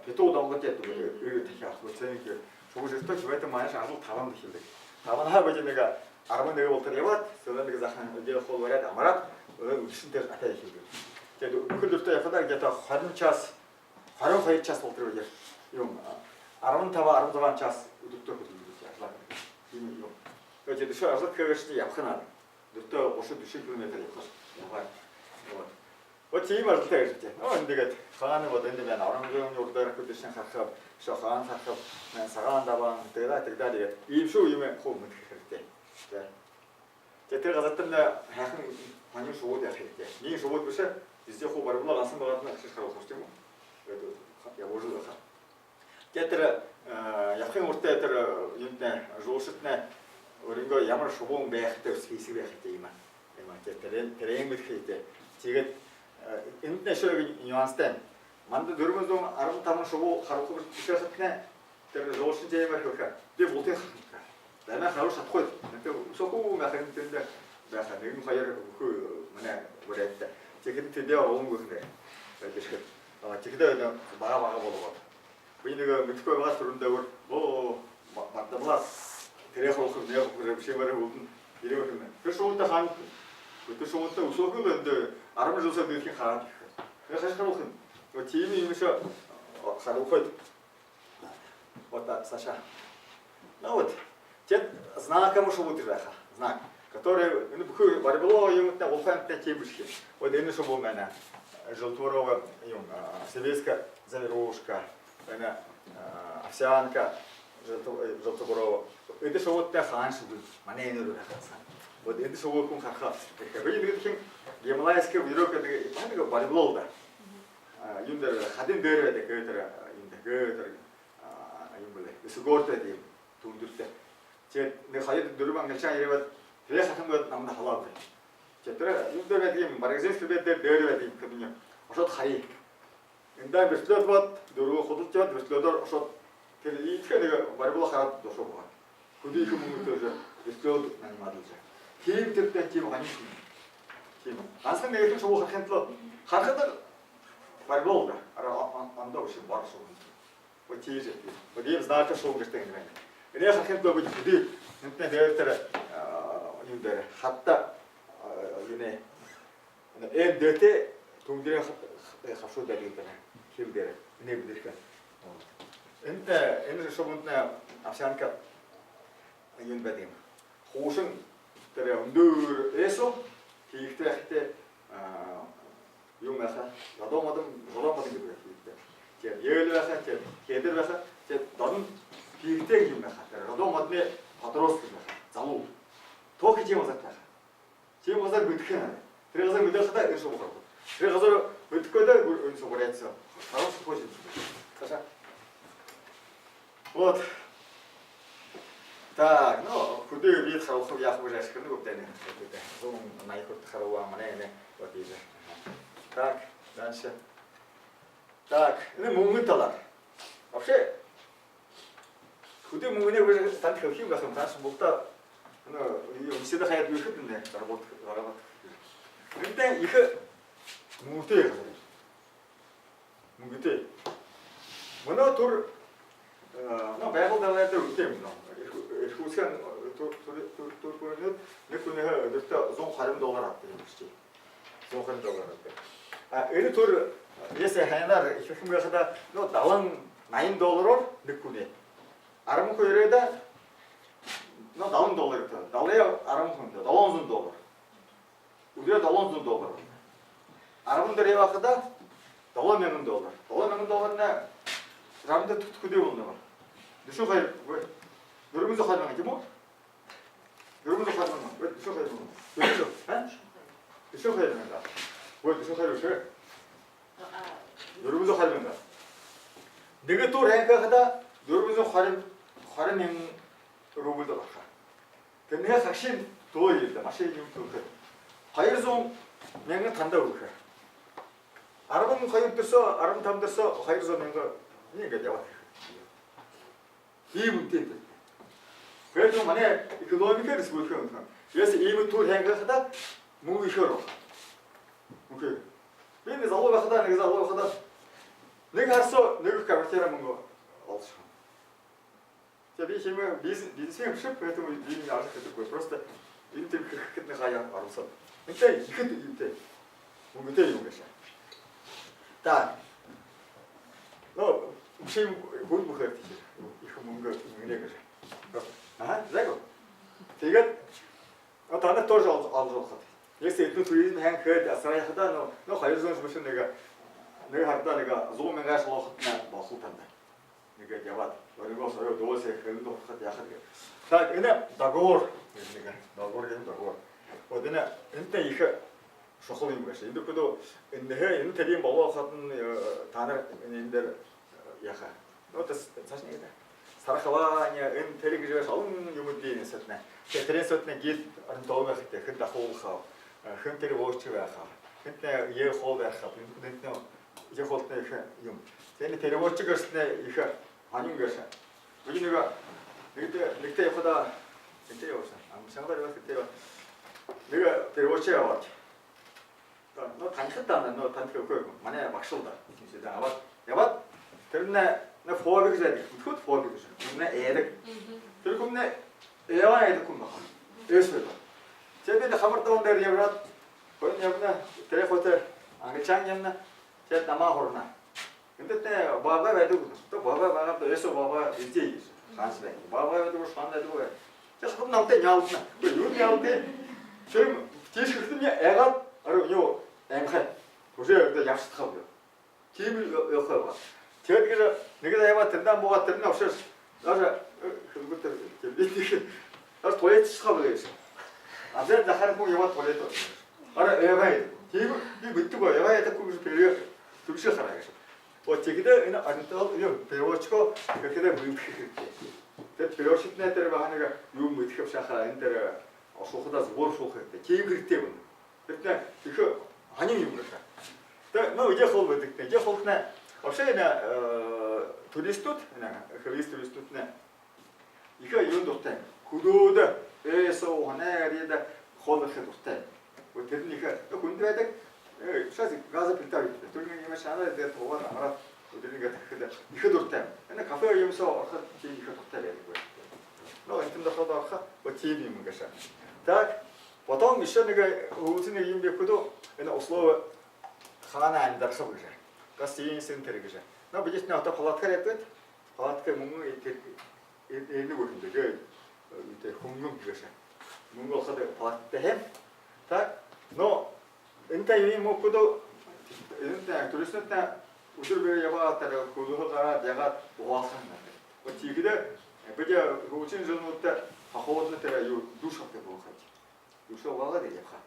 пету долго тет, э, э, тахяа, вот, цэнги. Шугу жэртэ, в этом манаш ажал табанда хэм. Табанһаа бидэ нэгэ арбан нэгэ болотор ябаад, сэлэн нэгэ захын үдэр хол бариад, амараад, э, үдэшэн тэрэ опять хэм. Тиигээд бүхы дүртөө ябахадаа где-то хорин час, хорин хоёр час болотор бидэ. Юм, а, арбан таба, арбан зургаан час үдэртөө хүдэлдэг ажаллаа. Тиимэ юм. Тиигээд үшөө ажал хэхэ гээшэ ябаха надо. Дүртөө гуша, дүшэ километр ябаха. Ябаха. Вот. Вот тиимэ ажалтай гээшэ. Оо, эндэгээд хаана, вот эндэ байна, Оронгой нюур дээрэ хүдэшэн харахаб, үшөө хаана харахаб, мэн сагаан дабаан, тиигээд, тиигээд, тиигээд. Иимэ шуу юумэ хуу мэдэхэ хэрэгтэй. Тэ. Тэ, тэрэ газартамнай һайхан һонин шубууд ябаха хэрэгтэй. Миин шубууд бэшэ, везде хуу барибалаа, гансахан байгаад, ашыш харуулха юм гү? Ябуулжа байха. Тэ, тэрэ, э, ябахын урда тэрэ, э, юунтнай, жолоошотнай өөрынгөө ямар шубуун байхатай список байха хэрэгтэй юм аа. Юм аа, тэ, тэрэ, тэрэ мэдэхэ хэрэгтэй. Тиигээд, э, энэтнай үшөө нэгэ нюанстай. Манда дүрбэн зуун арбан табан шубуу харуулха бэшэ һаатнай, тэрэ жолоошон тиимэ хэлэхэ. Би бултыень хараха. Даймаа харуулжа шадахагүй. Эндэ үшөө хуу мяхын тэндэ байха. Нэгэн хоёр бүхы манай буряадта. Тиихэдэ тэндээ оруулан гүйхэнэ. Бэшэхэдэ. А, тиихэдэ энэ бага-бага болоо. Би нэгэ мэдэхэгүй байгаа түрүүндээ, оо, ба-, бардабла, тэрэ харуулха, нэгэ харуулха бэшэмээрээ һүүлдэнь ерээ бэхэмнэ. Тэрэ шубуудта хаана? Тэрэ шубуудта үшөөхэл эндэ арбан жэл соо дээрэхинь хараад ерэхэ. Тэрэ хайшан харуулха юм? Вот тиимэ юумэ үшөө, о, харуулхат. Вот так, Саша. Ну вот. Тэдэ знакамэ шубууд байха. Знак, который, ну, бүхы барибалаа юумэтнай, бултыень тиимэ бэшэхэ. Вот энэ шубуун байна. Желтоводорова юм, а, сибирская завирюшка, байна, а, овсянка, желто-, э, желтоводорова. Эдэ шубуудта хаана шубууд? Манай энэ руу байха һаань. Вот эдэ шубууд хүн хараха хэрэгтэй. Бидэ нэгэ тиимэ гималайская верёвка гэдэг, нэгэ барибалаа даа. А, юун дээрэ, хадын дээрэ байдаг, тэрэ, а, юун дээрэ, тэрэ, а, юун бэлэй, үсэгөөртөө тиимэ, түүндэртөө. Тиигээд нэгэ хоёр-дүрбэн англичан ерээд, тэрэ хатан гээд намда халаа бэлэй. Тиигээд тэрэ юун дээрэ байдаг юм, баргажанай хребет дээрэ, дээрэ байдаг юм, хэдынэ. Ошоод харая. Эндэ вертолёт бод, дүрбэн худалчаад, вертолётоор ошоод, тэрэ иихэдэ нэгэ барибалаа хараад дошоо байгаа. Хэды ехэ мүнгэ, тоже вертолёт нанимаад лэ. Тиимэ, тэрэ тиимэ ганса юм. Тиимэ. Гансахан нэгэн шубуу харахын тула, харахада барибалаа даа. Арай он-, он-, ондоо бэшэ, бор шубуун. Вот тиижэ. Вот иимэ знакамэ шубуун гэртээ байна. Энээ харахын тула бидэ хэды, энэтнай дээрэ тэрэ, а, юун дээрэ, хадта, а, юунэй, Н Д Т түүндэрэй ха-, ха-, хабшуу дээрэ, тэрэ хил дээрэ. Энээ бэдэрхэ. Вот. Энэтнай, энэ шубуунтнай овсянка юун байдаг юм. Хуушан тэрэ үндэр эсо, тиихэдэ хэтэй, а, юун байха, жодоо модон, жодоо модон гэдэг тиихэдэ. Тиигээд ел байха, тиигээд кедр байха, тиигээд дороо тиихэдэ юун байха, тэрэ жодоо модоной подросток байха, залуу. Тохи тиимэ газар байха. Тиимэ газар мэдэхэ юм. Тэрэ газар мэдээ хадаа энэ шубуу харуулха. Тэрэ газар мэдэхэгүй даа, гүр-, энэ шубуу хараад соо. Харуулха шадахагүй юм. Саша. Вот. Так, ну, хэды би харуулха, яахаб гэжэ ашыхана гүб даа, энэ. Хэды. Зуун наян хүрэтэр харуулаа, манай энэ. Вот иижэ. Ага. Так, дальше. Так, энэ мүнгэн талаар. Вообще, хэды мүнгэнэй гэжэ танда хэлэхэ юм байха юм, танай булта, ну, юм, всегда хаяад бэшэхэт, энэ, заработка, заработка. Эндэ ехэ мүнгэтэй юм. Мүнгэтэй. Мүнөө түр, э, ну, Байгал далай дээрэ үнэтэй юм, ну. Ирку-, Иркутскын, э, түр, түр, түр, түр, түр, нэгэ хүнһөө үдэртөө зуун хорин доллар абадаг юм бэшэ. Зуун хорин доллар абадаг. А, энэ түр, если һайнаар хэхэ юм байхада, ну, далан, наян доллараар нэгэ хүнэй. Арбан хүн ерээд, ну, далан доллар гэдэг. Далай арбан хүн, долоон зуун доллар. Үдэртөө долоон зуун доллар. Арбан дээрэ ябахада долоон мянган доллар. Долоон мянган долларынь жаран дээрэ түхтэ хэды болоно бэ? Дүшэн хоёр, үгы. Дүрбэн зуун хоёр мянган, тиимэ гү? Дүрбэн зуун хоёр мянган. Үгы, дүшэн хоёр мянган. Дүрбэн зуун, а? Дүшэн хоёр мянган даа. Үгы, дүшэн хоёр бэшэ. Дүрбэн зуун хоёр мянган. Нэгэ түр һайн хэхэдэ дүрбэн зуун хоёр, хоёр мянган рубль даа болохо. Тэрэнһээ хагшын түлөө ерээд, машина юумэ түлэхэ. Хоёр зуун мянга танда үгэхэ. Арбан хоёр дээрэ соо, арбан табан дээрэ соо хоёр зуун мянга, иигээд ябаад. Иимэ үнэтэй. Поэтому манай экономика республикын үнэтэй. Если иимэ тур хангахада, мүнгэ ехээр орохо. Окей. Би нэгэ залуу байхада, нэгэ залуу байхада, нэгэ һара соо нэгэ квартира мүнгэ олошоо. За, би хэмэ бизнес, бизнесмен бэшэб, поэтому би энэ ажал хэдэггүй. Просто энэ тиимэ хэхэдэнь хаяа оролсоод. Энтэй иигээд үнэтэй. Үнэтэй юм гээшэ. Так. Ну, бэшэ юм, хүн бүхэ ехэ мүнгэ, мүнгэнэй гээшэ. Аха, зай гү. Тиигээд, ну, танай тоже ол-, олжо болохо. Если этнотуризм һэн хээд асараяхада, ну, ну, хоёр зуун бэшэ, нэгэ, нэгэ һарада нэгэ зуун мянга шолоохотнай болохол танда. Иигээд ябаад, өөрынгөө соёо дуулаха, хэлэндэ һурахада яахаб гээд. Так, энэ договор. Нэгэ договор гэһэн договор. Вот энэ, энэтэй ехэ шухала юм гээшэ. Эндэ хүдөө, энэһээ, энэ тэрэ юм болоо хадань, э, танар энэ, энэ дээрэ, э, яаха. Ну, тэ с-, саашань иигээд. Страхование, энэ тэрэ гэжэ бэшэ, олон юумэ бии энэ сайтнай. Тэ тэрэ сайтнай гид орнитолог байха хэрэгтэй, хэн дахуулха, э, хэн тэрэ вотчи байха, хэнтнай еэ хоол байха, хэнтнай еэ хоолтнай ехэ юм. Тэндэ переводчик гэжэ ехэ һонин гээшэ. Бидэ нэгэ, нэгэтэ, нэгэтэ ябахада, нэгэтэ ябаһан. Ам шангар ябаһан, нэгэтэ ябаһан. Нэгэ переводчик ябаад. Ну, танихад даа, ну, таниха үгы. Манай багшал даа. Тиимэ шэнги даа. Ябаад, ябаад. Тэрэнь, ну, фобия гэжэ байдаг. Мэдхүт, фобия гэжэ. Тэрэнь айдаг. Тэрэ хүмнай Эва айдаг хүн байха. Эсвэ. Тиигээд бидэ хамар доон дээрэ ябаад, хойно ябана, тэрэ хойто англичанин ябана, тиигээд намаа һурана. Эндэ тэ баабгай байдаг гү? Тэ баабгай байгааб даа, эсвэ баабгай эзэдэй. Хаанашье баабгай байдаг гү, хаанашье байдаг гү? Тэ хатан намтай няалтана. Юу няалдаа? Тэрэ тиишэ хэрэгтэ минии айгаад, арай юу, аймхай. Уже одоо ябашадахаа бэлэй. Тиимэ ё-, ёхой байгаа. Тиигээд гэжэ нэгэ ябаад, тэндэ буугаад, тэрэнь вообще даже, э, хэлбэр тэрэ, тэрэ, даже туалет шахаа бэлэй гээшэ. А зэ, захаран хүн ябаад туалет орохо. Арай эва. Тиимэ, би мэддэггүй, эва гэдэг хүн гээшэ, перевод, түгэшэ хараа гээшэ. Вот тиихэдэ энэ орнитолог, юу, переводчик, тиихэдэ бэлдэхэ хэрэгтэй. Тэрэ переводчигтнай тэрэ баһа нэгэ юумэ мэдэхэ бшуу хараа, энэ тэрэ оршуулхадаа зүбөөр оршуулха хэрэгтэй. Тиимэ хэрэгтэй байна. Тэрэтнай ехэ һонин юм гээшэ. Тэ, ну, эдеэ хоол байдаг. Эдеэ хоолтнай вообще энэ, э, туристууд, энэ хэлэгшэ туристууднай ехэ юундэ дуратай. Хүдөөдэ, э, соо һанаа арьяада хоол ерэхэдэ дуратай. Вот тэрэнь ехэ, э, хүндэ байдаг. Э, сейчас газовая плита гэдэг. Түрүүн юм шанаан дээрэ туугаад, амараад, тэрэнь иигээд хэхэдэ ехэ дуратай. Энэ кафе юумэ соо орохо тиимэ ехэ дуратай байдаг бай. Ну, энтэн дохоод орохо, вот тиимэ юм гээшэ. Так, потом ещё нэгэ һүүлшын юм бэ, хүдөө, энэ условия хаана амидархаб гэжэ. Гостиница энэ тэрэ гэжэ. Но бидэ тэндэ одоо палаткаар ябадаг. Палаткаар мүнгэн э-, тэрэ, э-, энэ үгы юм бэ, тэ, хүнгэн гээшэ. Мүнгэ олохо палаткатай һэн. Так, но энэтэй юм хүдөө, энэтэй туристнай үдэр бүри ябаад, тэрэ хүлһөө гараад, яагаад угаалха юм. Вот тиихэдэ, э, бидэ һүүлшын жэлнүүдтэ походнай тэрэ юу, душ абадаг болохо. Душ абаад ябаха.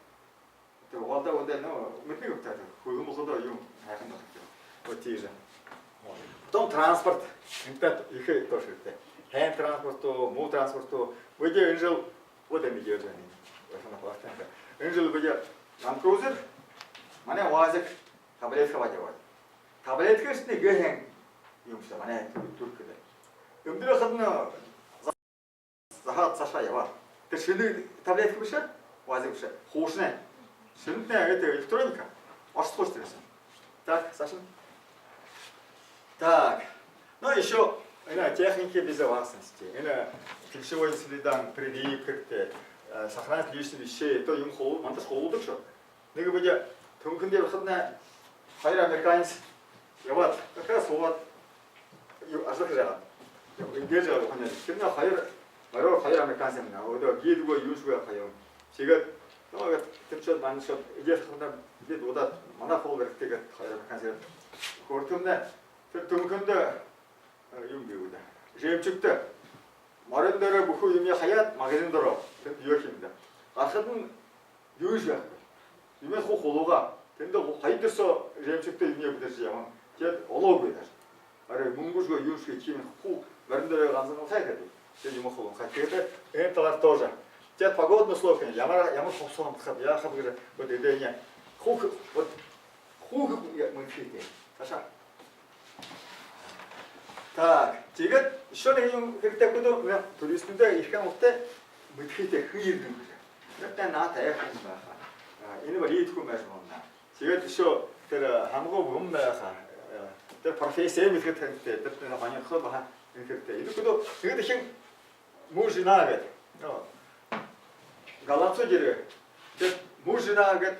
Тэрэ угаалдаа үдэ, ну, мэдэнэ гүт даа, хүлһөө мулхадаа юм һайхан байна. Вот тиижэ. Вот. Потом транспорт. Энтэ ехэ тоже хэрэгтэй. Һайн транспорт гү, муу транспорт гү. Бидэ энэ жэл, вот энэ жэл байна. Энэ жэл бидэ Land Cruiser, манай УАЗик таблетка абаад ябаа. Таблетка шни гээ һэн юм ши даа, манай Түркидэ. Үмдэрөө хадань заһаад саашаа ябаа. Тэрэ шэнэ таблетка бэшэ, УАЗик бэшэ. Хуушанай. Шэнэднай, это, электроника. Оршодхоошье тэрэ шэнэ. Так, саашань. Так. Ну, ещё, энэ техники безопасности. Энэ пищевой следам, прилип хэрэгтэй, э, сохранность личных вещей. Это юм хуу-, мандаш хуудаг шуу. Нэгэ бидэ Түнхэндэ ябахадань хоёр американец ябаад, как раз һуугаад, юу, ажал хэжэ байгаа. Иигэжэ байгаа хүн. Тэрэнь хоёр, морёор хоёр американец юм. Өөдөө гид гү, юуншье гү, хоёр. Тиигээд, ну, иигээд тэрэ шууд, манай шууд, эдеэ хадаа, эдеэ дуудаад, манай хоол хэрэгтэй гээд хоёр американец иигээд хөөрэлдөөд, тэрэ Түнхэндэ, э, юм бии гү даа. Жемчугтай. Морин дээрэ бүхы юумэ хаяад, магазин доро. Тэндэ юу юм даа. Гарахадань юушье байхагүй. Юумэ хуу хулуугаа. Тэндэ хуу-, хоёр дээрэ соо жемчугтай юумэ бэдэржэ ябаһан. Тиигээд олоогүй даже. Арай мүнгэншье гү, юуншье гү, тиимэ хуу морин дээрэ ганза галхаа гэдэг. Тиигээд юумэ хулуунхай. Тиигээд энэ талаар тоже. Тиигээд погодные условия, ямар, ямар хубсаһа унтахаб, яахаб гэжэ, вот эдэнээ. Хүүхэ, вот хүүхэ мэдэхэ хэрэгтэй. Саша. Так, тиигээд ещё нэгэ юм хэрэгтэй, хүдөө, туристнуудаа ехэ хамаатай мэдэхэ хэрэгтэй, хэн ерэнэ гэжэ. Тэрэ наһатай хүн байха. А, энэ болит хүн байжа болоно. Тиигээд ещё тэрэ хамагуу бүхэн байха. Тэрэ профессиие мэдэхэ хэрэгтэй, тэрэ һонирхол баһа хэрэгтэй. Энэ хүдөө нэгэ дахин муж жена гээд. Ну, голландцууд ерээ. Тиигээд муж жена гээд,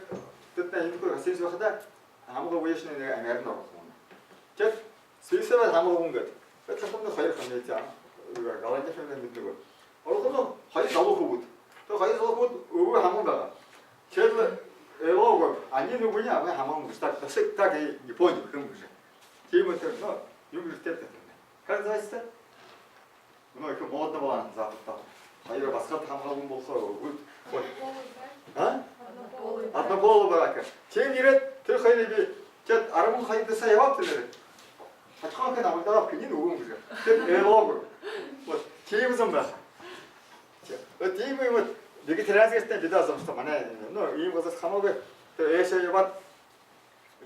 тиигээд энэ хүдөө Россиһээ байхада хамагуу үешнэ нэгэ амяаран орохо юм. Тиигээд Свисэй хамагуу хүн гээд. Тиигээд хатамнай хоёр хамагуу тиимэ. Голландын хамагуу мэдэнэгүйб. Орохо хүн хоёр залуу хүбүүд. Тэрэ хоёр залуу хүбүүд үгы хамагуу байгаа. Тиигээд лэ элоогор, они любые, а мы хамагуу гэжэ. Так, так, так и не понял, хэн гэжэ. Тиимэ тэрэ, ну, юм гэжэ тэрэ. Как называется? Ну, ехэ модно болоо Западта. Хоёр басагад хамагуу болохо, вот. А? Однополый брак. Тиимэ ерээд, тэрэ хоёрые би, тиигээд арбан хоёр дасаа ябаад тэрэ. Хатахан хэн амалдаа хэнин үгэн гэжэ. Тиигээд элоогор. Вот, тиимэ зон байха. Вот тиимэ вот вегетарианская беда зон, что манай, ну, иимэ газар хамаагүй, тэрэ ээшээ ябаад,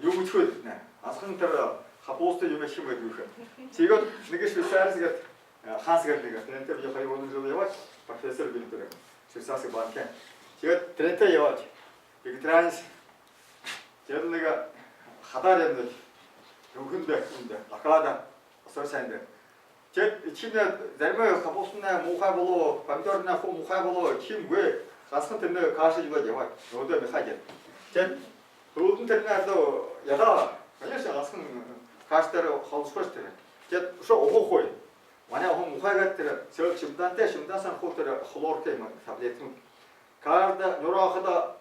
юу үгэхэб даа. Асхан тэрэ капуста юм хэм гэдэг үгы. Тиигээд нэгэ швейцарец гээд, э, Ханс гээд нэгэ. Тэрэнтэй би хоёр-гурбан жэл ябаад, профессор бэлэй тэрэ. Швейцарский банкын. Тиигээд тэрэнтэй ябаад, вегетарианец. Тиигээд нэгэ хадаа ябанабди. Үбһэндэ, үбһэндэ. Доклада. Асар сайн даа. Тиигээд эдихэнь заримаа капустанай муухай болоо, помидорнай хуу муухай болоо, эдихэнь үгы. Гансахан тэрэнээ каша ябуулаад ябаа. Өөдөө мяха гээд. Тиигээд һүүлдэнь тэрэнээ одоо ядаа. Конечно, гансахан каша тэрэ холошохош тэрэ. Тиигээд үшөө уһа уухагүй. Манай уһан муухай гээд тэрэ, сөөд чемодантай, чемодан соо хуу тэрэ хлорка юм, таблетканууд. Каждый нюраахада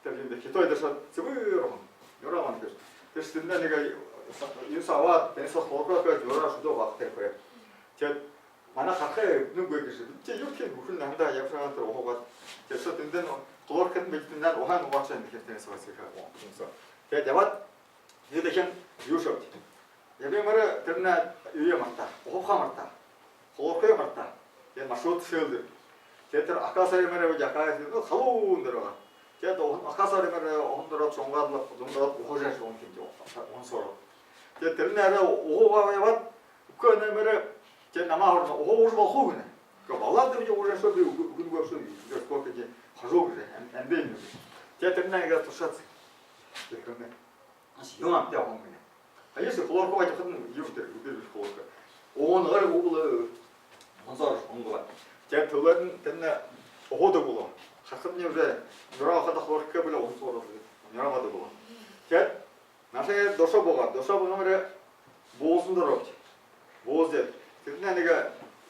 тэрэ юундэ, хитоёо дээрэ шууд зэбэр уһан. Нюраа ман тэрэ. Тэрэ шэдэнэ нэгэ юун соо абаад, тэрэ соо хлорка гээд нюраа шүдөө баха тэрэ хөө. Тиигээд манай харахада нүгөө гэжэ. Тиигээд юу гэхэб, бүхэн наһандаа ябашагаан тэрэ уһа уугаад. Тиигээд шууд тэндэнь хлоркань бэдтэнь уһан угааша гэхэ, тэрэ соо сыхаа уһан соо. Тиигээд ябаад, нэгэ дахин юу шэбэд. Ябаа мэрэ тэрэнээ юуе мартаа, уһа уухаа мартаа. Хлоркые мартаа. Тиигээд маршрут сэлдэр. Тиигээд тэрэ Акасари мэрэ бэжэ, Акасари, ну, халуун дээрэ байгаа. Тиигээд уһан, Акасари мэрэ уһан дээрэ шунгаад лэ, зун дээрэ уһа жааш уһан хэмди, уһан соороо. Тиигээд тэрэнээ арай уһа уугаа ябаад, үхэ энэ мэрэ, тиигээд намаа һурана, уһа уужа болохо гү гэнэ. Үгы, болоо даа, би уужа шуу, би үгы, үгы, үгы, шуу, үгы, сколько дней хожу гэжэ, ам-, амбын. Тиигээд тэрэнээ иигээд туршаад. Тиигээд тэрэнээ. Аш, юун амтаа уһан гэнэ. Конечно, хлорка уугаад ябахадань юу тэрэ, үдэр бэшэ хлорка. Уһан гари углы, онсоор уһан уугаа. Тиигээд түрүүн тэрэнээ уһа уудаг болоо. Харахадань уже нюраа уухада хлорка бэшэ, уһан соороо нюраа уудаг болоо. Тиигээд наашаа доошоо буугаа, доошоо буугаа мэрэ буузан дээрэ оробди. Бууза дээрэ. Тэрэнээ нэгэ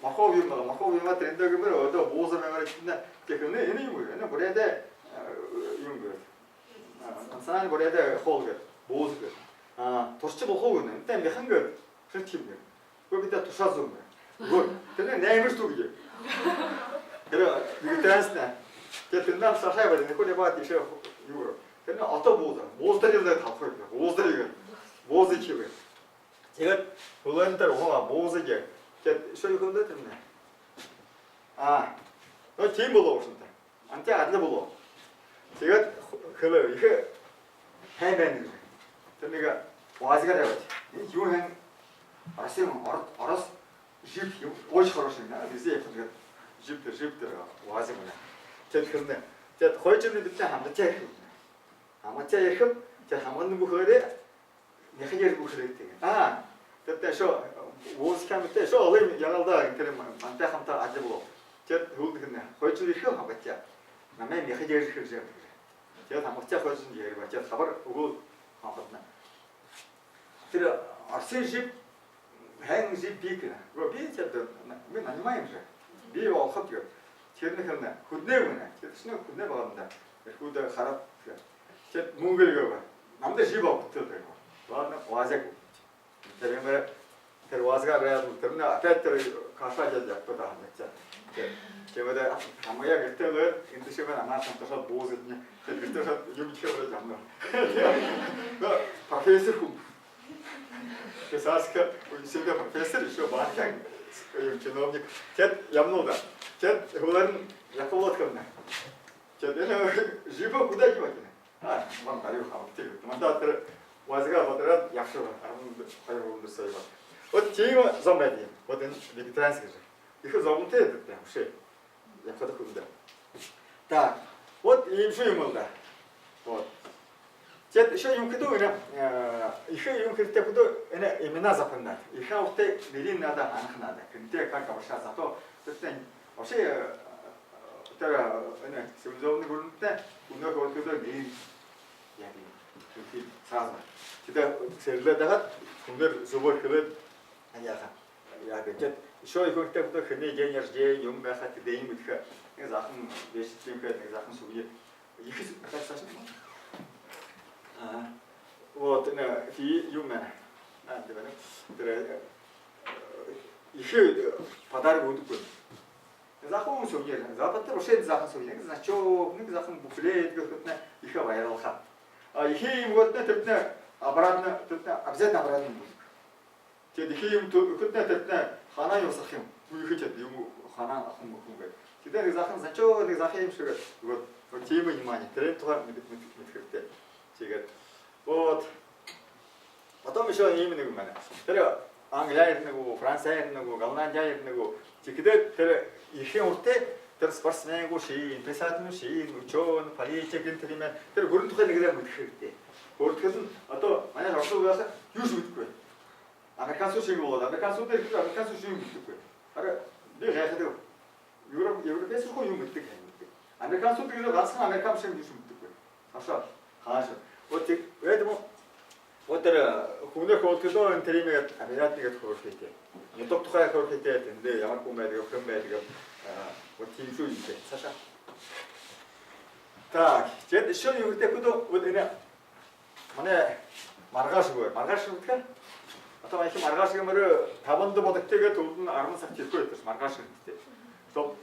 морхооб юм байгаа, морхооб юм байгаа, тэрэндээ гэмээр, одоо бууза мэмээр, тэрэнээ, тиихэдэнь, энэ юм гү, энэ буряадай, э, юм гү. А, национальный буряадай хоол гээд, бууза гээд. А, туршажа болохо гү гэнэ, энэтэй мяхан гээд, шэртхим гээд. Үгы, бидэ туршаа зүб гээд. Үгы, тэрэнээ наймаршадаг гээд. Тэрэ вегетарианец нэ. Тиигээд тэрэнээ саашаа бари, нэгэ хуу ябаад, тиишээ юу гү. Тэрэнээ одоо бууза, бууза дээрэ лэ талхай гээд, бууза дээрэ гээд. Бууза хии гээд. Тиигээд хүлэн тэрэ уһа бууза гээд. Тиигээд үшөө юу хэлээ тэрэнээ. А, ну, тиимэ болоо ушарта. Амтаа адли болоо. Тиигээд хэлээ, ехэ һайн байна гэжэ. Тэрэ нэгэ УАЗик-аар ябаад. Энэ юу һэн, Россиин, Ород, Ород джип юм, очень хороший, да, везде ехать, тиигээд джип тэрэ, джип тэрэ, УАЗик байна. Тиигээд хэлэнэ. Тиигээд хоёр жэлэй бидэ хамтадаа ерэхэб. Хамтадаа ерэхэб, тиигээд хамгаалан бүхөөрөө мяха ерэжэ үгэхэ хэрэгтэй. А, тэрэ үшөө УАЗик хамтадаа, үшөө олон ягаалдаа, энэ тэрэ ман-, мантай хамтаа адли болоо. Тиигээд һүүлдэнь хэлэнэ. Хоёр жэл ерэхэб хамтадаа. Намайе мяха ерэжэ үгэхэ хэрэгтэй. Тиигээд хамтадаа хоёр жэл ерээ. Тиигээд хабар үгы хонходонь. Тэрэ Россиин джип, һайн джип бии гэнэ. Үгы, бии, тиигээд, мы нанимаем же. Бии болохо гээд. Тэрэнээ хэлэнэ. Хүдэлөө гэнэ. Тиигээд шэнэ хүдэлөө байгаа юм даа. Эрхүүдээ хараад, тиигээд. Тиигээд мүнгэ үгөө. Намда джип абаад үгыт гээд. Ладно, УАЗик. Тэрэ мэрэ, тэрэ УАЗик-аар ябаад, тэрэнээ опять тэрэ каша ябуулаад ябаха даа, хамтадаа. Тиигээд, тиимэ даа, хамгаяа гэртээ лэ, эндэ шэмээ намаа хамтаа шууд бууза эдинэ. Тиигээд гэртээ шууд юм хэжэ ябана. Но, профессор хүн. Швейцарский университедэй профессор, ещё банкын, э, чиновник. Тиигээд ябана даа. Тиигээд хүлэн Яхалаад хэмнэ. Тиигээд энэ жибэ куда девать? А, вон дали хавтыг. Манда тэрэ вазга бодороод ябашаба. Арбан хоёр, гурбан сая ба. Вот тиимэ зон байдаг юм. Вот энэ вегетарианский гэжэ. Ехэ зомнай гэдэг вообще. Ябахада хүндэ. Так. Вот иимэ шуу юм лэ даа. Вот. Тиигээд ещё юун хэдэг, энэ, э, ехэ юун хэрэгтэй хэдэг, энэ имена запоминать. Ехэ урда нэрыень надо һанаха надо. Хэнтэй как обращаться, а то, собственно, вообще, э, тэрэ, энэ цивилизованный гүрэнтэ хүнэй хөөрэлдэхэдөө нэрыень яадаг юм. Сразу. Тэдэ сэрэлдээд байгаад, хүнөөр зүбөөр хэлээд, яаха. Яадаг. Тиигээд ещё ехэ хэрэгтэй хэдэг, хэнэй день рождения, юун байха, тэдэ иимэ мэдэхэ. Нэгэ заахан бэшэдхэ юм хээд, нэгэ заахан сувенир. Ехэ с-, так, Саша? Ага. Вот, энэ, фи, юм байна. А, да, байна. Тэрэ, э, ехэ, э, подарок үгэдэггүй. Заахан сувенир. Западта вообще заахан сувенир. Нэгэ значок, нэгэ заахан буклет, гэхэдэнь ехэ баярлаха. А ехэ юм гэхэдэнь тэрэтнай обратно, тэрэтнай обязательно обратно үгэдэг. Тиигээд ехэ юм тө-, үгэхэдэнь тэрэтнай хаанаа ябасарха юм. Үгы, ехэ тиигээд юм хаанаа ахым, үгэхэ юм гээд. Тиигээд нэгэ заахан значок, нэгэ заахан юм шэгээд. Вот, вот тиимэ внимание. Тэрээн тухай мэд-, мэд-, мэдэхэ хэрэгтэй. Тиигээд. Вот. Потом ещё иимэ нэгэ юм байна. Тэрэ Англиһаа ерэнэ гү, Франциһаа ерэнэ гү, Голландиһаа ерэнэ гү. Тиихэдээ тэрэ ерэхын урда тэрэ спортсмен гү ши, писатель гү ши, учёный, политик гэнэ, тэрэ юм. Тэрэ гүрэн тухай нэгэ мэдэхэ хэрэгтэй. Хөөрэлдэхэдэнь, а то манай оршууд байха юушье мэдэхэгүй. Американцууд шэнги болоод, американцууд ерэхэдэ, американцууд шэнги мэдэхэгүй. Арай, би гайхадаг. Европ-, европейцүүд хуу юумэ мэдэдэг, һайн мэдэдэг. Американцууд гэжэ ганса Американ бэшэ, юушье мэдэхэгүй. Саша, хаашаа. Вот тиигээд, поэтому, вот тэрэ, э, хүнөөр хөөрэлдэхэдөө, энэ тэрэ юумэ гээд, обязательно гээд хөөрэлдэхэ хэрэгтэй. Нютаг тухай хөөрэлдэхэ хэрэгтэй, тэндэ ямар хүн байдаг, хэн байдаг, э, вот тиимэ шуу юм даа. Саша. Так, тиигээд ещё юун хэрэгтэй хэдэг, вот энэ манай маргааш үгы. Маргааш үгы гэдэг. А то ехэ маргааш гэмээр табанда бодогты гээд, тиигээд арбан саг ерэхэ ёһотой. Маргааш үгы гэдэг. Чтоб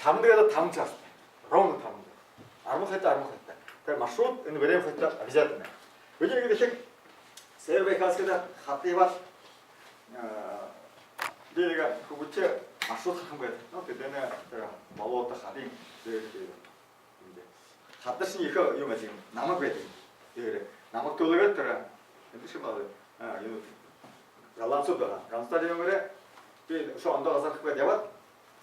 табанда гээд, табан частай. Ровно табанда. Арбан хоёртой, арбан хоёртой. Тэрэ маршрут, энэ время хоёртой обязательно. Бидэ нэгэ дахин Северобайкальскада хадаа ябаад, э, би нэгэ хүбүүдтэй маршрут хараха гээд. Ну, тэдэнэй тэрэ болото, хадын дээрэ гээд. Эндэ. Хадашни ехэ юм ааб, намаг байдаг. Дээрэ. Намаг түлэгээд тэрэ. Эндэ ши мал. А, юу. Голландцууд байгаа. Голландцууд юм гэрэ. Би шо ондоо газар хээд ябаад,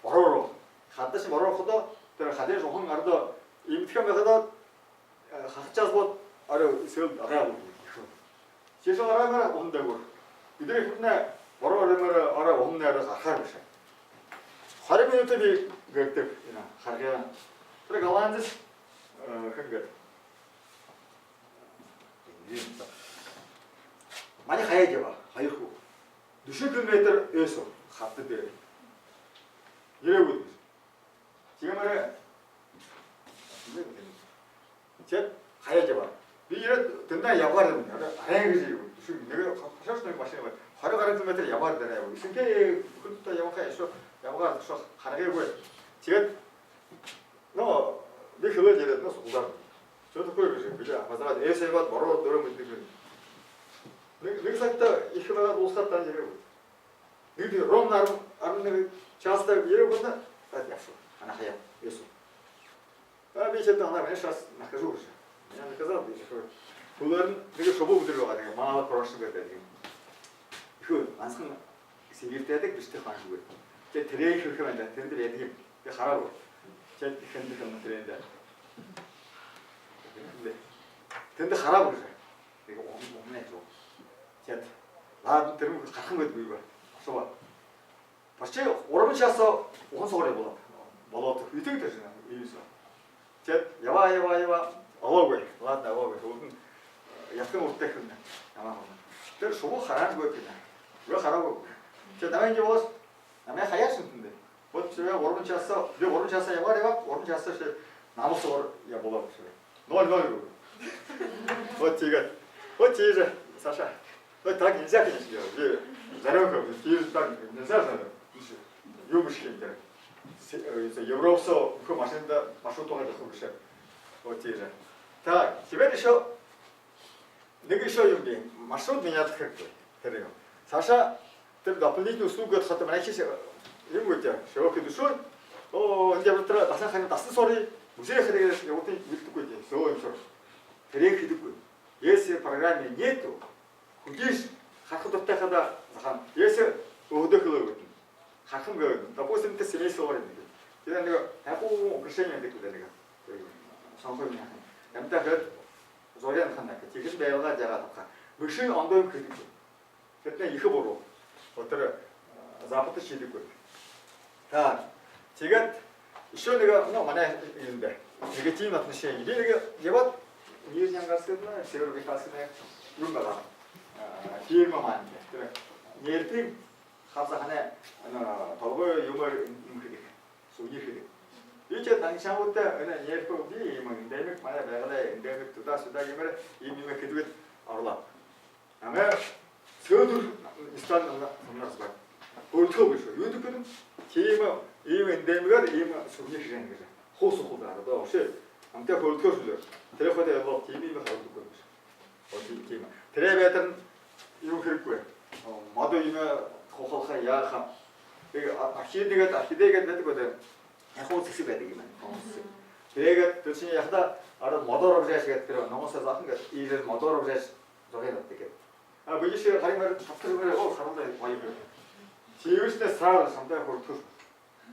бороо руу. Хадашни бороо ходо, тэрэ хадын уһан арадаа иимэ тиихэдэ байхада, э, хахад час болоод, арай сэл арай болоо. Тиишээ гараамаар уһан дээгүүр. Бидэ хэдынэ бороо орёомоор, арай уһан нээрээ гарахаар бэшэ. Хорин минута би гэгдэб, энэ харгыгаа. Тэрэ голландец, э, хэн гээд. Манай хаяад ябаа, хоёр хүбүүд. Дүшэн километр өөһэдөө хада дээрэ. Ерээгүй. Тиимээрээ. Тиигээд хаяад ябаа. Би ерээд тэндэ ябагаар юм. Арай, арай гэжэ юм. Дүшэн, нэгэ хашааш нэгэ машина байна. Хорин гаран километр ябагаар дээрэ ябаа. Эсэнхэй хүндэ ябахаа, ещё ябагаар, ещё харгыгүй. Тиигээд, ну, би хэлээд ерээд, ну, суглараад. Что такое, гэжэ. Бидэ опоздавать. Өөһэдөө ябаад, бороо дээрэ мэдэдэг. Нэгэ, нэгэ сагта ехэ байгаад, уулзахада ерээгүй. Нэгэ ровно арбан, арбан нэгэ частай ерээ болоно, таад ябашоо. Ана хаяа, өөһэдөө. А, би тиигээд, она, меня сейчас накажу уже. Меня наказал, би тиигээд. Хүлөөрнь нэгэ шубуу бүдэр байгаа, нэгэ мало прошлого гэдэг юм. Ехэ, ганса Сибирьтэ байдаг, бэшэдхэ хаан шубуу. Тиигээд тэрэ ехэ хэхэ байна даа, тэндэ байдаг юм. Би хараагүй. Тиигээд хэндэ хэм тэрээндэ. Тэндэ хараагүй гэжэ. Нэгэ уһан, уһан яажа. Тиигээд, ладно, тэрэ юм гараха юм гээд гүйгөө. Ашууба. Почти гурбан часаа уһан соогуур ябуулаа. Болото хүйтэн тэрэ шэнги, иимэ соо. Тиигээд ябаа, ябаа, ябаа. Олоогүй. Ладно, олоогүй. Һүүлдэнь, э, ядахын урда тээ хэмнэ. Ямаа хэмнэ. Тэрэ шубуу хараангүй гэнэ. Үгы, хараагүй. Тиигээд намайе иигэжэ болоошоо. Намайе хаяашни тэндэ. Вот, тиигээд гурбан часаа, би гурбан часаа ябагаар ябаа, гурбан часаа ши намаг соогуур ябуулаа ши. Ноль ноль гэбэ. Вот тиигээд. Вот тиижэ, Саша. Вот так нельзя, конечно, делать. Э, здоровье, тиижэ так нельзя же. Юумэ шэнги тэрэ. Се-, э, Европа соо бүхы машинада маршрут угаа ябаха бэшэ. Вот тиижэ. Так, теперь ещё нэгэ ещё юм бэ. Маршрут менять хэхэ хэрэгтэй. Тэрэ юм. Саша, тэрэ дополнительная услуга гэхэ хада, манайхи юм гү, тиигээд широкой душой. Оо, энэ ябатараа дасан харин дасан сори, музей харин ябуултын бэлдэггүй юм. Сөө юм сори. Тэрэ хэдэггүй. Если в программе нету, хэдышье хараха дуратай хадаа захаан. Если өөһэдөө хэлээ гэдэг. Харахам гэдэг. Допустим, тэрэ семейство орин гэдэг. Тэрэ нэгэ хахуу украшение гэдэг гэдэг нэгэ. Сонхой юм яахан. Ямтаа хэд зорин ханаа гэдэг. Тиигэжэ байлгаад яагаад тахаа. Мэгшын ондоо юм хэдэггүй. Тэдэнь ехэ буруу. Тэрэ, э, Западта шиидэггүй. Так. Тиигээд ещё нэгэ, ну, манай юундэ, негативное отношение. Би нэгэ ябаад, Нижнеангарскын, Северобайкальскын юм байгаа. Э, фирма маанадта. Тэрэ нерпын хабзаһанай, ну, толгой юумээр юм хэдэг. Сувенир хэдэг. Би тэдэ танхимдаа энэ нерпэ би юм эндемик, манай байгалай эндемик, туда-сюда гэмээр юм юм хэдэггүй оруулаа. Намайе сөөдэр стан намнаар сумнаар сбаг. Хөөрэлдэхөө бэшэ. Юундэб гэхэдэм, тиимэ, иимэ эндемигээр иимэ сувенир хэжэ байна гэжэ. Хуу сухалдаа. Одоо вообще намтай хөөрэлдэхөө шүлөө. Тэрэ хойто ябаа, тиимэ иимэ харагдаггүй бэшэ. Вот тиимэ. Тэрэ байтарнь юун хэрэггүй. Модо юумэ хухалха, яаха. Тиигээд архидэ гээд, архидэ гээд байдаг гэдэг. Хахуу сэсэг байдаг юм аа. Хахуу сэсэг. Тиигээд тэрэ шэнь яахадаа арад модоор обжааш гээд, тэрэ номоосоо заахан гээд, иижэ модоор обжааш зогёо надтай гээд. А, бидэ ши харин мэр шаптар мэр, оо, харалдай гоё юм. Тиибэшни саал шамтай хүртэхэ.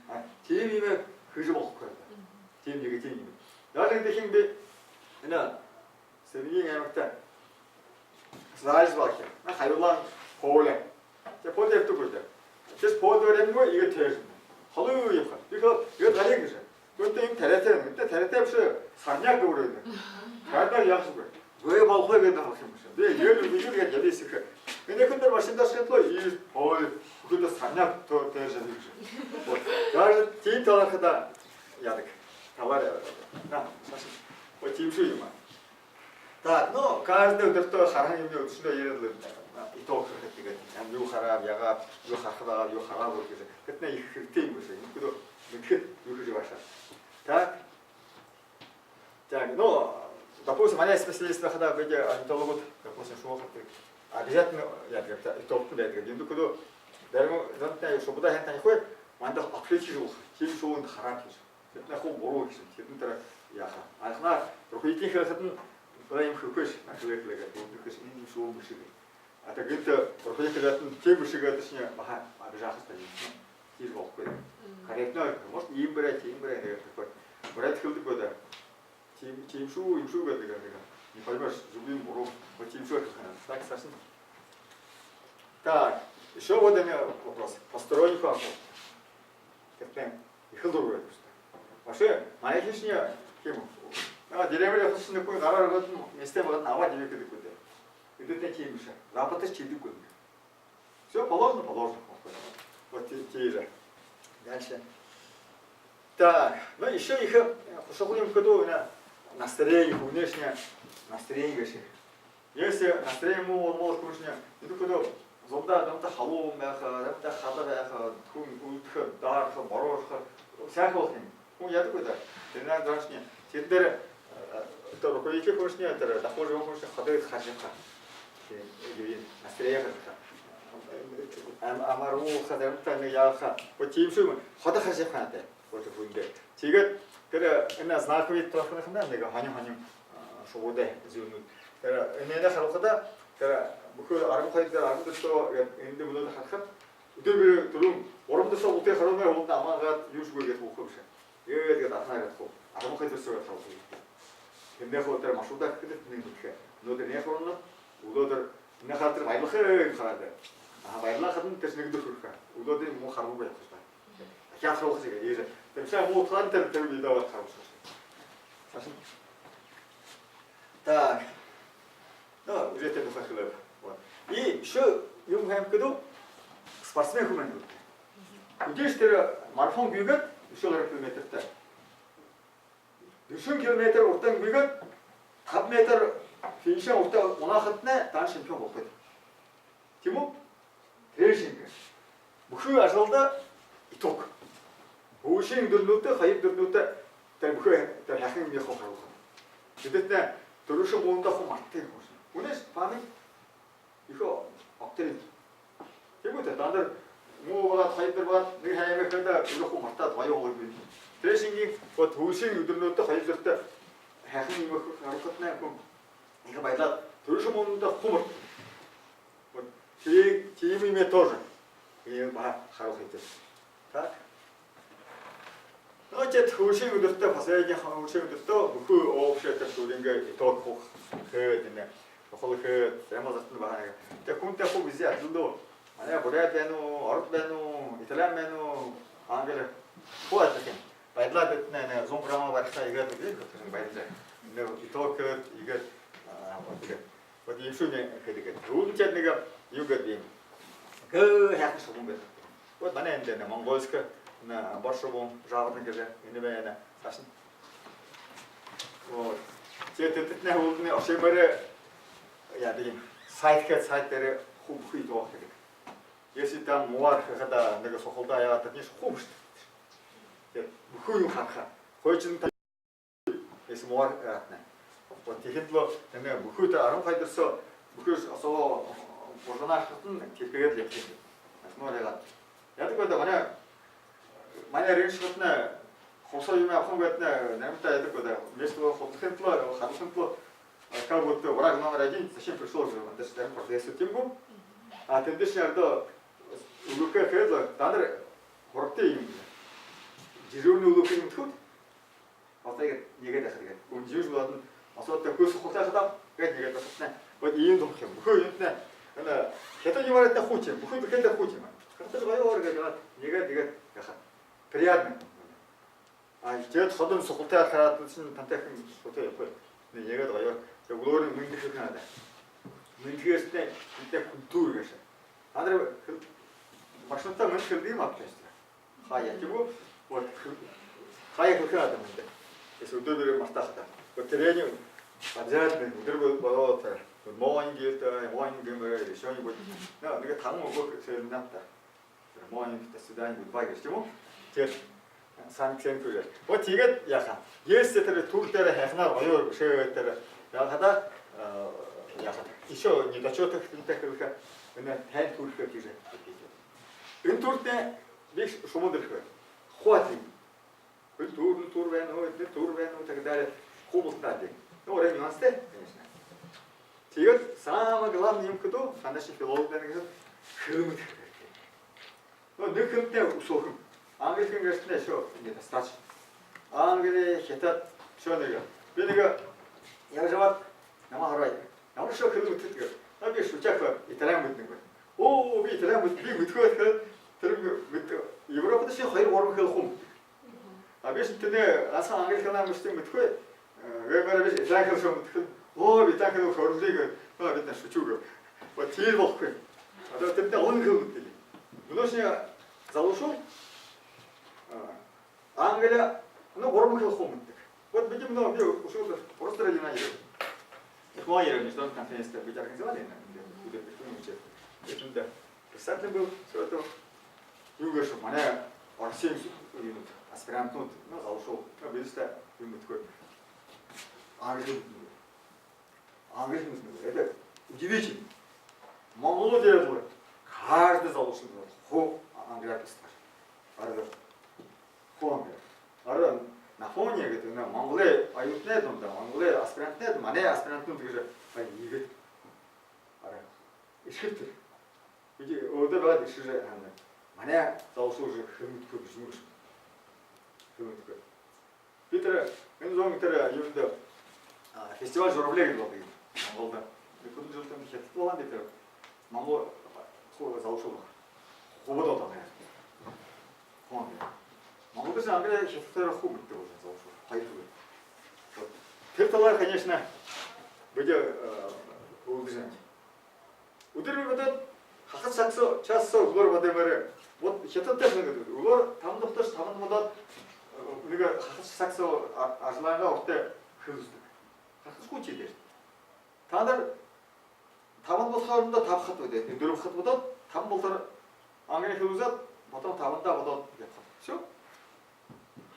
А, тиимэ юумэ хэжэ болохогүй. Тиимэ нэгэ тиимэ юумэ. Даже гэдэг юм би, энэ Сэргын аймагта залжа баахи. А, хаюулаа поле. Тэ поле ябадаг гү даа. Тэс поле дээрэ юм гү, иигээд тээжэ. Холын үе ябаха. Би хэлээ, иигээд гарыш гэжэ. Гүнтэ юм таряатай, гүнтэ таряатай бэшэ, сорняк гэбэрэй. Таарнаар яахаш бэ? Гүй болохогүй гээд харах юм бэшэ. Би иигээд, иигээд, иигээд ябаа эсэхэ. Энэхэн дээрэ машиндаа шэдэлөө, иигээд поле, бүхэдэ сорняк тоо тээжэ гэжэ. Вот. Даже тиимэ талаар хадаа яадаг. Талаар яадаг. На, саашань. Вот тиимэ шуу юм аа. Так, ну, каждый үдэртөө хараһан юумэнэй үдэшэндөө ерээд лэ, а, итог хэхэ тиигээд. Ам, юу харааб, яагааб, юу харахадаа, юу харааб гэжэ. Тэдэнь ехэ хэрэгтэй юм бэшэ. Нүгөөдөө мэдэхэ, юу хэжэ байгаашаа. Так. Так, ну, допустим, манай специалист байхадаа бидэ орнитологууд, допустим, шуухадаа обязательно яадаг, итогтонь байдаг. Юундэб гэхэдэ, зарим зонтнай шубуудаа һайн танихагүй, манда открытие хэжэ болохо. Тиимэ шубуудые хараад хэжэ. Тэдэнь хуу буруу хэжэ. Тэдэнь тэрэ яаха. Анханаар рухитын хэлэхэдэнь, бай юм хэхэш, нахилэхлэгээ, дүүдэхэш, энэ юм шуу бэшэ гээ. А тиигээд рухитын хэлэхэдэнь, тиимэ бэшэ гээшэнь баһа абижаахаш таа юм. Тиижэ болохогүй. Корректно, может, иимэ бэрэ, тиимэ бэрэ, нэгэ такой. Буряад хэлэдэг гү даа. Тиимэ, тиимэ шуу, иимэ шуу гэдэг, нэгэ. Не поймёшь, зүб юм, буруу. Вот тиимэ шуу гэдэг. Так, саашань. Так, ещё вот у меня вопрос. Посторонних вам. Как-то ехэл дургуй. Вообще, манай хэлэшни юм. А, деревня хэлэшни хүн гараар гээд, местэ болоод аваад ябаа гэдэг гү даа. Эндэ тиимэ бэшэ. Западта шиидэггүй. Всё положено, положено. Вот ти-, тиижэ. Дальше. Так, ну ещё ехэ, э, хушхал юм гэхэдэ, энэ настроение, хүнэйшни настроение гээшэ. Если настроение муу болбол, хүншни, энэ гэхэдэ, зундаа, зундаа халуун байха, зундаа хада байха, хүн үлдэхэ, даараха, бороошохо, всякое болохо юм. Хүн яадаг гү даа. Тэрэнэй доорошни. Тэрэн дээрэ, э, тэрэ руководитель хүншни, тэрэ дахуу зүб хүншни хадаа харжа байха. Тиимэ, юу юм, настроение харжа байха. Ам-, амаруулха, заримдаа нэгэ яаха. Вот тиимэ шуу юм. Хадаа харжа байха надаа. Вот хүндэ. Тиигээд тэрэ, э, энэ знаковый тохонохонь нэгэ һонин-һонин, э, шубуудай зүйлнүүд. Тэрэ, э, энээнээ харуулхада, тэрэ бүхы арбан хоёр дээрэ, арбан дүртөө, э, эндэ мүнөөдэр харахада, үдэр бүри түрүүн гурбан дасаа утын харуулмай, уулдаа амаа гаад, юушьегүй гээд һуухабши. Иигээд гээд арханаа гээд һуу. Арбан хоёр дасаа гээд харуулха. Тэндээ хуу тэрэ машуудай хэхэдэ, тэндэ мэдэхэ. Мүнөөдэр энээн харуулна, үглөөдэр энээн хараад, тэрэ баярлаха юм хараад. Аха, баярлахадань тэрэшни нэгэ дүрэ хүрэхэ. Үглөөдэр муу харуулгүй ябахаш даа. Дахяад харуулха шэнги, иигэжэ. Тэрэ шаа муу утхаһаань тэрэ, тэрэ видео харуулха шэнги. Саашань. Так. Ну, уже тэрэ тухай хэлээб. Вот. И ещё юм һэм гэхэдэ, спортсмен хүн байна. Үдэршэ тэрэ марафон гүйгөөд, ещё арбан километртэ. Дүшэн километр урдань гүйгөөд, табан метр финишын урда унаахадань, таанад чемпион болохо. Тиимэ гү? Тренинг. Бүхы ажалда итог. Үшөө дүрэнүүдтэ, хоёр дүрэнүүдтэ тэрэ бүхы тэрэ һайхан юумэ харуулха. Тэдэтнай түрүүшын муунда хуу мартаа юм. Үнэш память ехэ огторо юм. Тиимэ гү, таанад муу Хоёр үдэр баһа нэгэ һайхан байхада, үдэр хуу мартаад, гоё болоо юм. Тэрэ шэнги, вот, һүүлшын үдэрнүүдтэ хоёр үдэртэ һайхан юумэ харахадань хүн ехэ баярлаад, түрүүшын мүнөндөө хуу мартаа. Вот, тии-, тиимэ юумэ тоже. Иимэ баһа харуулха хэрэгтэй. Так. Ну, тиигээд һүүлшын үдэртэ, последний һүүлшын үдэртэ бүхы общий тэрэ түрүүнгээ итог хуу хээд, энэ хуу хээд, ямар зартан баһа. Тиигээд хүнтэй хуу везде адли даа. Манай буряад байна гү, ород байна гү, итальян байна гү, англи, хуу адли юм. Баярлаад, эдэнэй, энэ зуун грамм бариха, иигээд үгы, баярлаа. Энэ итог хээд, иигээд, а, вот, иигээд. Вот иимэ шэнги хэдэг гээд. Һүүлдэнь тиигээд нэгэ юун гээд юм. Гээ, һайхан шубуун гээд. Вот манай эндэ энэ монгольский, энэ бор шубуун, жаворонок гэжэ, энэ байна, саашань. Вот. Тиигээд тэдэнэй һүүлдэнь оршимоор яадаг юм. Сайт хээд, сайт дээрэ хуу бүхы итог хэдэг. Если там муугаар хэхэдэ, нэгэ сухалдаа ябаад, тэдэнь хуу бэшэдэг. Тиигээд бүхы юумэ хараха. Хойшонь та-, если муугаар ябахадань. Вот тиихэдэ лэ энэ бүхы тэрэ арбан хоёр үдэр соо бүхы соо буржанаар хатан тиигээд лэ ябаха юм. Муугаар ябаад. Яадаг гээд, манай, манай рейнджернүүдынь хубсаһа юумэ абаха юм гээд, наримта яадаг гээд, место худалдахын тула, харуулхын тула, как будто враг номер один зачем пришёл, гэжэ, манда ши тэрэ продавец тиимэ гү. А тэндэ ши яагаад үгы гэхэдэ лэ, танар хурагты юм. Дежурный үлүүхэ юм тхүүд. Болтой гээд, нэгэдэ дахаад гээд. Үнжүүж болоод, асуута хөөс хултай хадаа гээд, нэгэдэ дахаад. Вот иимэ тухай юм. Бүхы юумэтнай, энэ, хятад юумээрэтнай хуу тиимэ, бүхы бүхэндэ хуу тиимэ. Хатаж гоё оргоод, нэгэдэ, нэгэдэ дахаад. Приятно. А тиигээд ходон сухалтай хараад, шэнь тантай хүн сухалтай ябахагүй. Нэгэдэ гоёор. Тиигээд үглөөрнь мэндэ хэлэхэ надо. Мэндэ хэлэхэдэнь, мэндэ культура гээшэ. Танар хэл-, багшанарта мэндэ хэлэдэг юм абтайстра. Хаяа, тиимэ гү? Вот, хэ-, хаяа хэлэхэ надо мэндэ. Если үдэр бүри мартахада. Вот тренинг обязательно, үдэр бүри болоод, good morning гээл даа, morning гэмээр, или что-нибудь. Да, нэгэ табан үгэ хэлэхэ надо. Good morning, до свидания, goodbye гэжэ, тиимэ гү? Тиигээд һайн хэн түрэл. Вот тиигээд яаха. Если тэрэ тур дээрэ һайханаар гоёор бэшээд тэрэ яахада, э, яаха. Ещё недочёты хэлэхэ, энэ һайн тур хэхэ гэжэ. Энэ туртнай би шумуун дээрэ хөөрэхэ. Хуу адли юм. Культурный тур байна гү, этнический тур байна гү, и так далее. Хуу бултадаа адли. Ну, орой нюанстай, конечно. Тиигээд самое главное юм хэды, танай шэнги филолог байна гэхэдэ, хэлэ мэдэхэ хэрэгтэй. Ну, нэгэ хэлэндээ үсөөхэ юм. Англи хэлэн гээшэтнай ещё недостаточно. Англи, хитад, ещё нэгэ. Би нэгэ ябажа ябаад, намайе хараад, ямар шуу хэлэ мэдэхэбта гээд. А би шүтеэхэ, итальян мэдэнэгүй. Оо, би итальян мэд-, би мэдэхэгүй гээд, тэрэ мэд-, Европада ши хоёр-гурбан хэлэ хуу мэдэдэг. А би шэнь тэнэ аса англи хэлэ мэдэхэгүй, э, вебер би итальян хэлэ шуу мэдэхэл. Оо, би итальян хэлэ хөөрэлдэе гээд. А, бидэ шүтеэ гээд. Вот тиимэ болохогүй. А то тэдэнэй олон хэлэ мэдэдэг. Мүнөөшни залуушуул, а, англи, ну, гурбан хэлэ хуу мэдэдэг. Вот бидэ мүнөө, би үшөө Ород Сэрэ Лина ерээ. Их маа ерээ, международная конференция, бидэ организовали, на, где, где, где, где, где, где, где, представитель был, всё это. Юу гээшэб, манай Оросой юунүүд, аспирантнууд, ну, залуушуул, ну, бидэшье юун мэдэхэгүй. Англи хэлэ мэдэхэгүй. Англи хэлэ мэдэхэгүй. Это удивительно. Монголдо ерээд лэ, каждый залуушуул хуу англиар бэшэдэг. Арай хуу англи. Арай на фоне гэдэг, энэ Монголой оюутанай дунда, Монголой аспирантнай дунда, манай аспирантнууд гэжэ, арай иигээд. Арай эшхэб тэрэ. Бидэ өөдөө байгаад эшэжэ һанана. Манай залуушуул уже хэлэ мэдэхэгүй гэжэ юм гээшэ. Хэлэ мэдэхэгүй. Би тэрэ, энэ зон тэрэ юундэ, а, фестиваль журавлей гэдэг болодог юм Монголдо. Хэдэн жэл тэнэ Хитадта болоһон би тэрэ. Монгол хуу залуушуул хубад одоо байна. Хуу англи. Монголдо ши англи, хитадаар хуу мэдэдэг болоо залуушуул. Хоёр хэлэ. Вот. Тэрэ талаар, конечно, бидэ, э, үйлэдэжэ байнабди. Үдэр бүри бодоод, хахад саг соо, час соо үглөөр бодоомоор. Вот хитадта шэнги гэдэг. Үглөөр табанда бодоошье, табанда бодоод, э, нэгэ хахад саг соо а-, ажалайнгаа урда хэлэ үзэдэг. Хахад саг хуу тиигээд. Танар табанда бодохоороо табахад бодоод, дүрбэхэдэ бодоод, табан болотор англи хэлэ үзөөд, потом табандаа бодоод ябахат. Всё.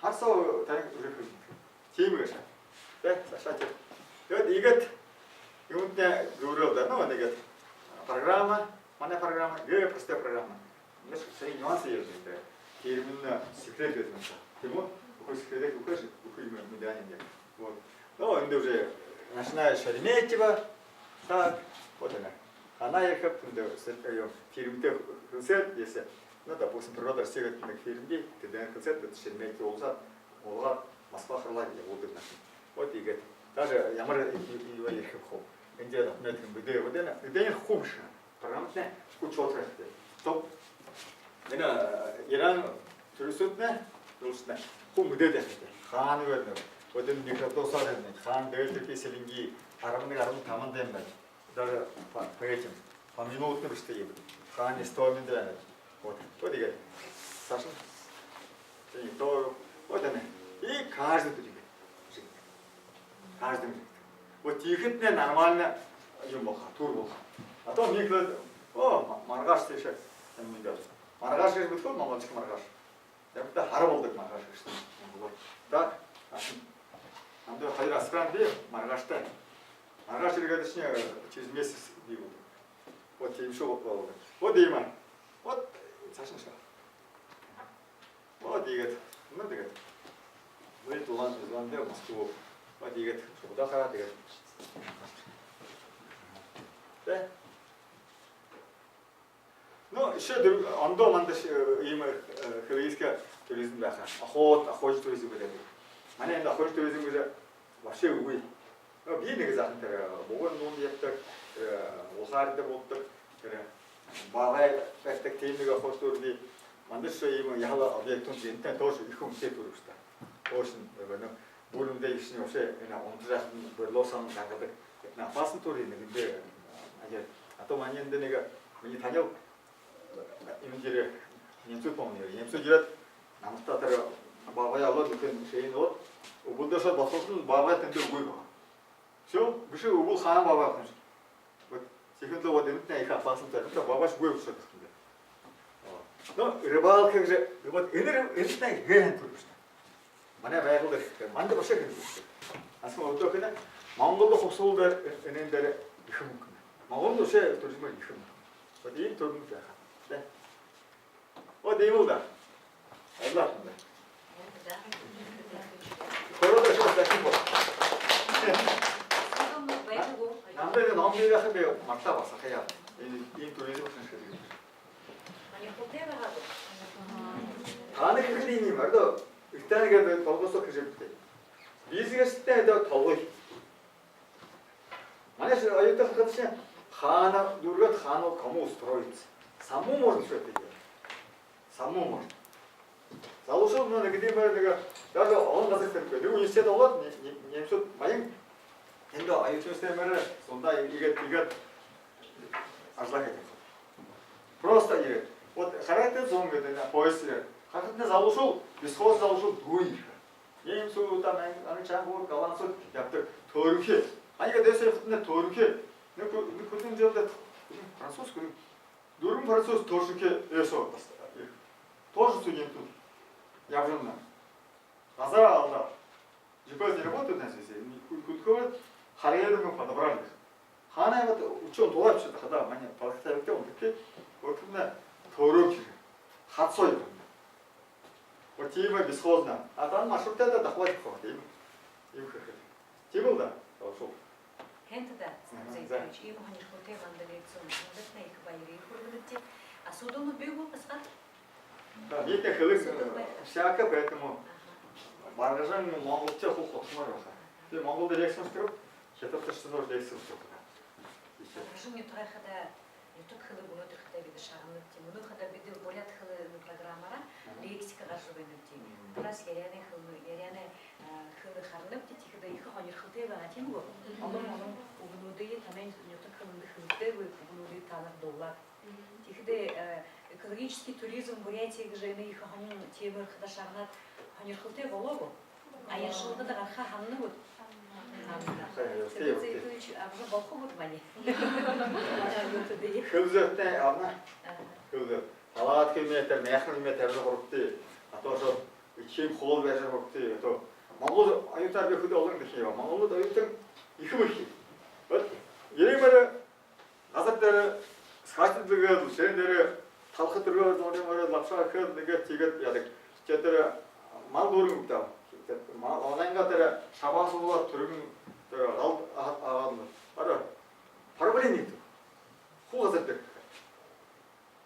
Хахад саг тайга уже хэлэ. Тиимэ гээшэ. Тэ, саашаа тэрэ. Тиигээд иигээд юумэтнай дүүрээ даа, ну, нэгэ программа, манай программа, гээ, простая программа. Знаешь, саяын нюанс ерээд байна. Термин секрет гэдэг юм. Тиимэ гү? Бүхы секрет, бүхы, бүхы юумэ мэдэнэ юм. Вот. Но эндэ уже начиная с Шереметьево. Так, вот она. Хаанаа ерэхэб, эндэ с-, э, ё, фирмэтэй хэлсээд, если, ну, допустим, природа России гэдэг нэгэ фирмэ бии, тэдэнэй хэлсээд, вот Шереметьево уулзаад, уулзаад, Москва хараад ябуулдаг юм. Вот иигээд. Даже ямар ю-, ю-, юугээр ерэхэб хуу. Эндэ документ юм, бидэ, вот энэ, бидэ энэ хуу бэшэ. Программатнай хүчөөр хэрэгтэй. Чтоб энэ, э, Иран туристнай, туристнай хуу мэдээд хэрэгтэй. Хаана гээд нэгэ, вот энэ микроавтобусаар гээд нэгэ, хаана гээд тэрэ селенги, арбан нэгэ, арбан табан дээм байна. Даже по, по этим, по минутным бэшэдэг юм. Хаана стоимонд байна. Вот, вот иигээд. Саша. И то, вот она. И каждый турист. Каждый минут. Вот тиихэдэнь нормально юм болохо, тур болохо. А то мне говорят: «О, ма-, маргааш тиишээ, там, не даже. Маргааш гэжэ мэдэхэ гү, монголчууд маргааш?» Я говорю: «Да, хара болодог маргааш гэжэ». Так, а, анда хоёр асаран бии, маргааштай. Маргааш ерээдшни, э, через месяц бии болодог. Вот тиимэ шуу болодог. Вот иимэ. Вот, саашань шуу. Вот иигээд. Ну, тиигээд. Бүри тулаан, тулаан дээрэ Москва. Вот иигээд. Удаа хараа тиигээд. Тэ? Ну, ещё дэр-, ондоо манда ш-, э, иимэ, э, экологический туризм байха. Охот-, охотничий туризм гэдэг. Манай эндэ охотничий туризм гэжэ вообще үгы. Но би нэгэ заахан тэрэ Бугын дуунда ябадаг, тэрэ Улхаан дээрэ бултадаг, тэрэ баабгай байдаг, тиимэ нэгэ охотничий туризм бии. Манда шуу иимэ яһала объектнууд, энтэн тоже ехэ үнэтэй туризм. Точно, э, ну, бүри эндэ ехэнхинь вообще, энэ унтажа байхадань бурилоо соонь гаргадаг. Энэ опасный туризм, эндэ, э, а то манай эндэ нэгэ, минии танил, э, юундэ ерээ, немцүүд, по-моему, ерээ. Немцүүд ерээд, намартаа тэрэ баабгаяа олоод, нүхэрынь шэеэнь олоод, үбэлдөө ошоод бодоходонь, баабгай тэндэ үгы байгаа. Всё, бэшэ, үбэл хаана байгаа юм. Вот, тиихэдэнь вот энэтнай ехэ опасный туризм, баабгайшье үгы ошоод байна. Вот. Но рыбалка гэжэ, вот энэ ры-, энэтнай ехэ һайн туризм. Манай Байгал дээрэ, манда бэшэ гэжэ. Асуу одоо гэнэ, Монголдо хубсаһал дээрэ, энээн дээрэ ехэ мүнхэ. Монголдо вообще туризм ехэ мүнхэ. Вот иимэ туризм байха. Тэ. Вот иимэл даа. Айлаа. Хородо шууд дахин бол. Намда энэ ном бии яаха бэ, мартаа басагаяа. Энэ, энэ туризм хэжэ хэлээ. Һонирхолтой байгаа гү? Таанад хэхэдээ иимэ юм, ордо. Италигээд толгоёо хэжэ битээ. Бизнестэй одоо толгой. Манай ши оюутан хадашаа хаана дүүргээд, хаана кому устроиться. Самому можно всё это делать. Самому можно. Залуушуул, ну, нэгэ тиимэ, нэгэ, даже олон газар тэрэ. Нэгэ университет болоод, не, не, немцүүд баян. Эндэ оюутан сэмээр зундаа иигээд, иигээд ажаллаа хэдэг. Просто иигээд. Вот харахадань зуун гэдэг, поезд иигээд. Харахадань залуушуул, бесхоза залуушуул дүүрэн ерэхэ. Немцүүд, там, ан-, англичанууд, голландцууд ябадаг, төөригшэ. Аяга дээшээ ябахадань төөригшэ. Нэгэ хү-, нэгэ хүдэлмэри жэлдэ, француз, хүдэлмэри. Дүрбэн француз төөригшэ эсөө бас. Тоже студентнүүд. Ябажа байна. Газараа алдаа. Ж П С не работает на связи. Хү-, хүдэлхөө, хараад, мы подобрали их. Хаанаа вот учён дулаабши, хадаа манай подготовить, он такие. Вот именно төөригшэ. Хадсоо юм. Вот тиимэ бесхозно. А там маршруттай даа дахуулаад хоо, тиимэ. Иимэ хэхэ. Тиимэл даа, залуушуул. Һайн даа, Станислав Зейтович, иимэ һонирхолтой манда лекци уншаһандатнай ехэ баяр хүргэнэбди. Асуудалнууд бии гү, басагад? Да, нетэ хэлэн, э, всяко, поэтому Баргажан монголчууд хуу худхамаар байха. Тиигээд Монголдо лекци уншадаг, Хитадта тоже лекци уншадаг. Баргажан нютагай хадаа нютаг хэлэ мүнөөдэр хадаа бидэ шагнанабди. Мүнөө хадаа бидэ буряад хэлэ программаараа лексика гаража байнабди. Тэрэ яряанай хэлэ, яряанай, э, хэлэ харанабди. Тиихэдэ ехэ һонирхолтой байгаа, тиимэ гү? Олон, олон үгэнүүдые, танай нютаг хэлэндэ хэлэгдээгүй үгэнүүдые таанар дуулаад. Тиихэдэ, э, экологический туризм Бурятии гэжэ энэ ехэ һонин темээр хадаа шагнаад, һонирхолтой болоо гү? Аяншалгада гараха һанана гүт? Һанана. Станислав Зейтович, абажа болохо гүт манай? Хэлэ зөөтэй абана. Аха. Хэлэ зөө. Талаад километр, мяхан километр абажа һурагты. А то шо ехэ хоол барижа һурагты. А то монгол оюутан бии, хэды олон гэхэ юм. Монгол оюутан ехэ бэрхэ. Вот, ерээ мэрэ газар дээрэ скатерть дэлгээд, шэрээн дээрэ Халха түргөөр зуурын морёо лабшаа хээд, нэгэ тиигээд яадаг. Тиигээд тэрэ мал дүүрэн үгтөө. Мал, манайнгаа тэрэ шабаа суулаа түргэн, тэрэ гал агаад, бараа проблем нэтэ. Хуу газар дээрэ.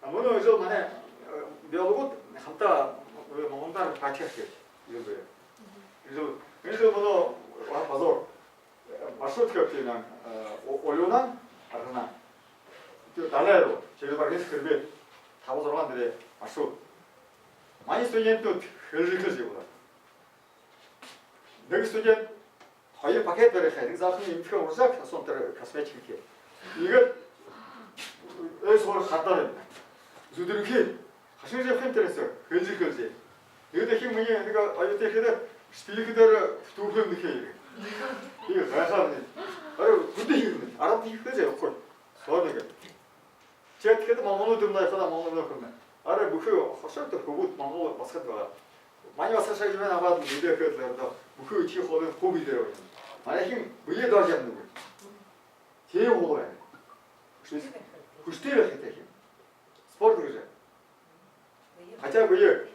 А мүнөө энэ жэл манай, э, биологууд хамта, э, монголнуудаар патриарх гээд юм бэ. Энэ жэл, энэ жэл мүнөө, а, позор. Маршрут хэбтэнэ, э, О-, Оюунһаа, Арганһаа. Тэрэ далай руу, через Баргас хребет, таба-зургаан дээрэ маршрут. Манай студентнүүд хэлэжэ хэлэжэ ябуулаа. Нэгэ студент хоёр пакет бариха, нэгэ залуухан эмтэхэ уржааг, асуун тэрэ косметик хээ. Иигээд өөһэд хадаа юм. Зүдэрхы. Хашан жэбхэн тэрэ соо, хэлэжэ хэлэжэ. Иигээд дахин минии нэгэ оюутан иигээд шпилек дээрэ түргэн нэхэ юм. Иигээд гайхаад. Арай хүдөө юм. Арад иигээд хэжэ ябахагүй. Соо нэгэ. Тиигээд монголнууд юм байхада, монголнууд юм байна. Арай бүхы хошоо тэрэ хүбүүд монгол басагад байгаа. Манай басагад шаг юм абаад, бидэ хэдэлээрдөө бүхы үхибүүн хоолойнь хуу бэе дээрэ байна. Манайхин бэе доожо ябана үгы. Тиимэ хоол байна. Хүсэтэй, хүсэтэй байха хэрэгтэй юм. Спорт гэжэ. Хотя бы.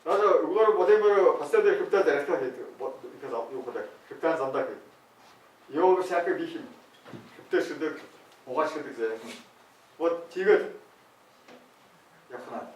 Даже үглөөрөө бодоомоор постель дээрэ хребтээ заряжа хээд, бод-, иигээд зал-, юу хээд, хребтээ замдаа хээд. Йога всякое бии юм. Хребтээ шэдэг, угаа шэдэг заяахан. Вот тиигээд ябахань.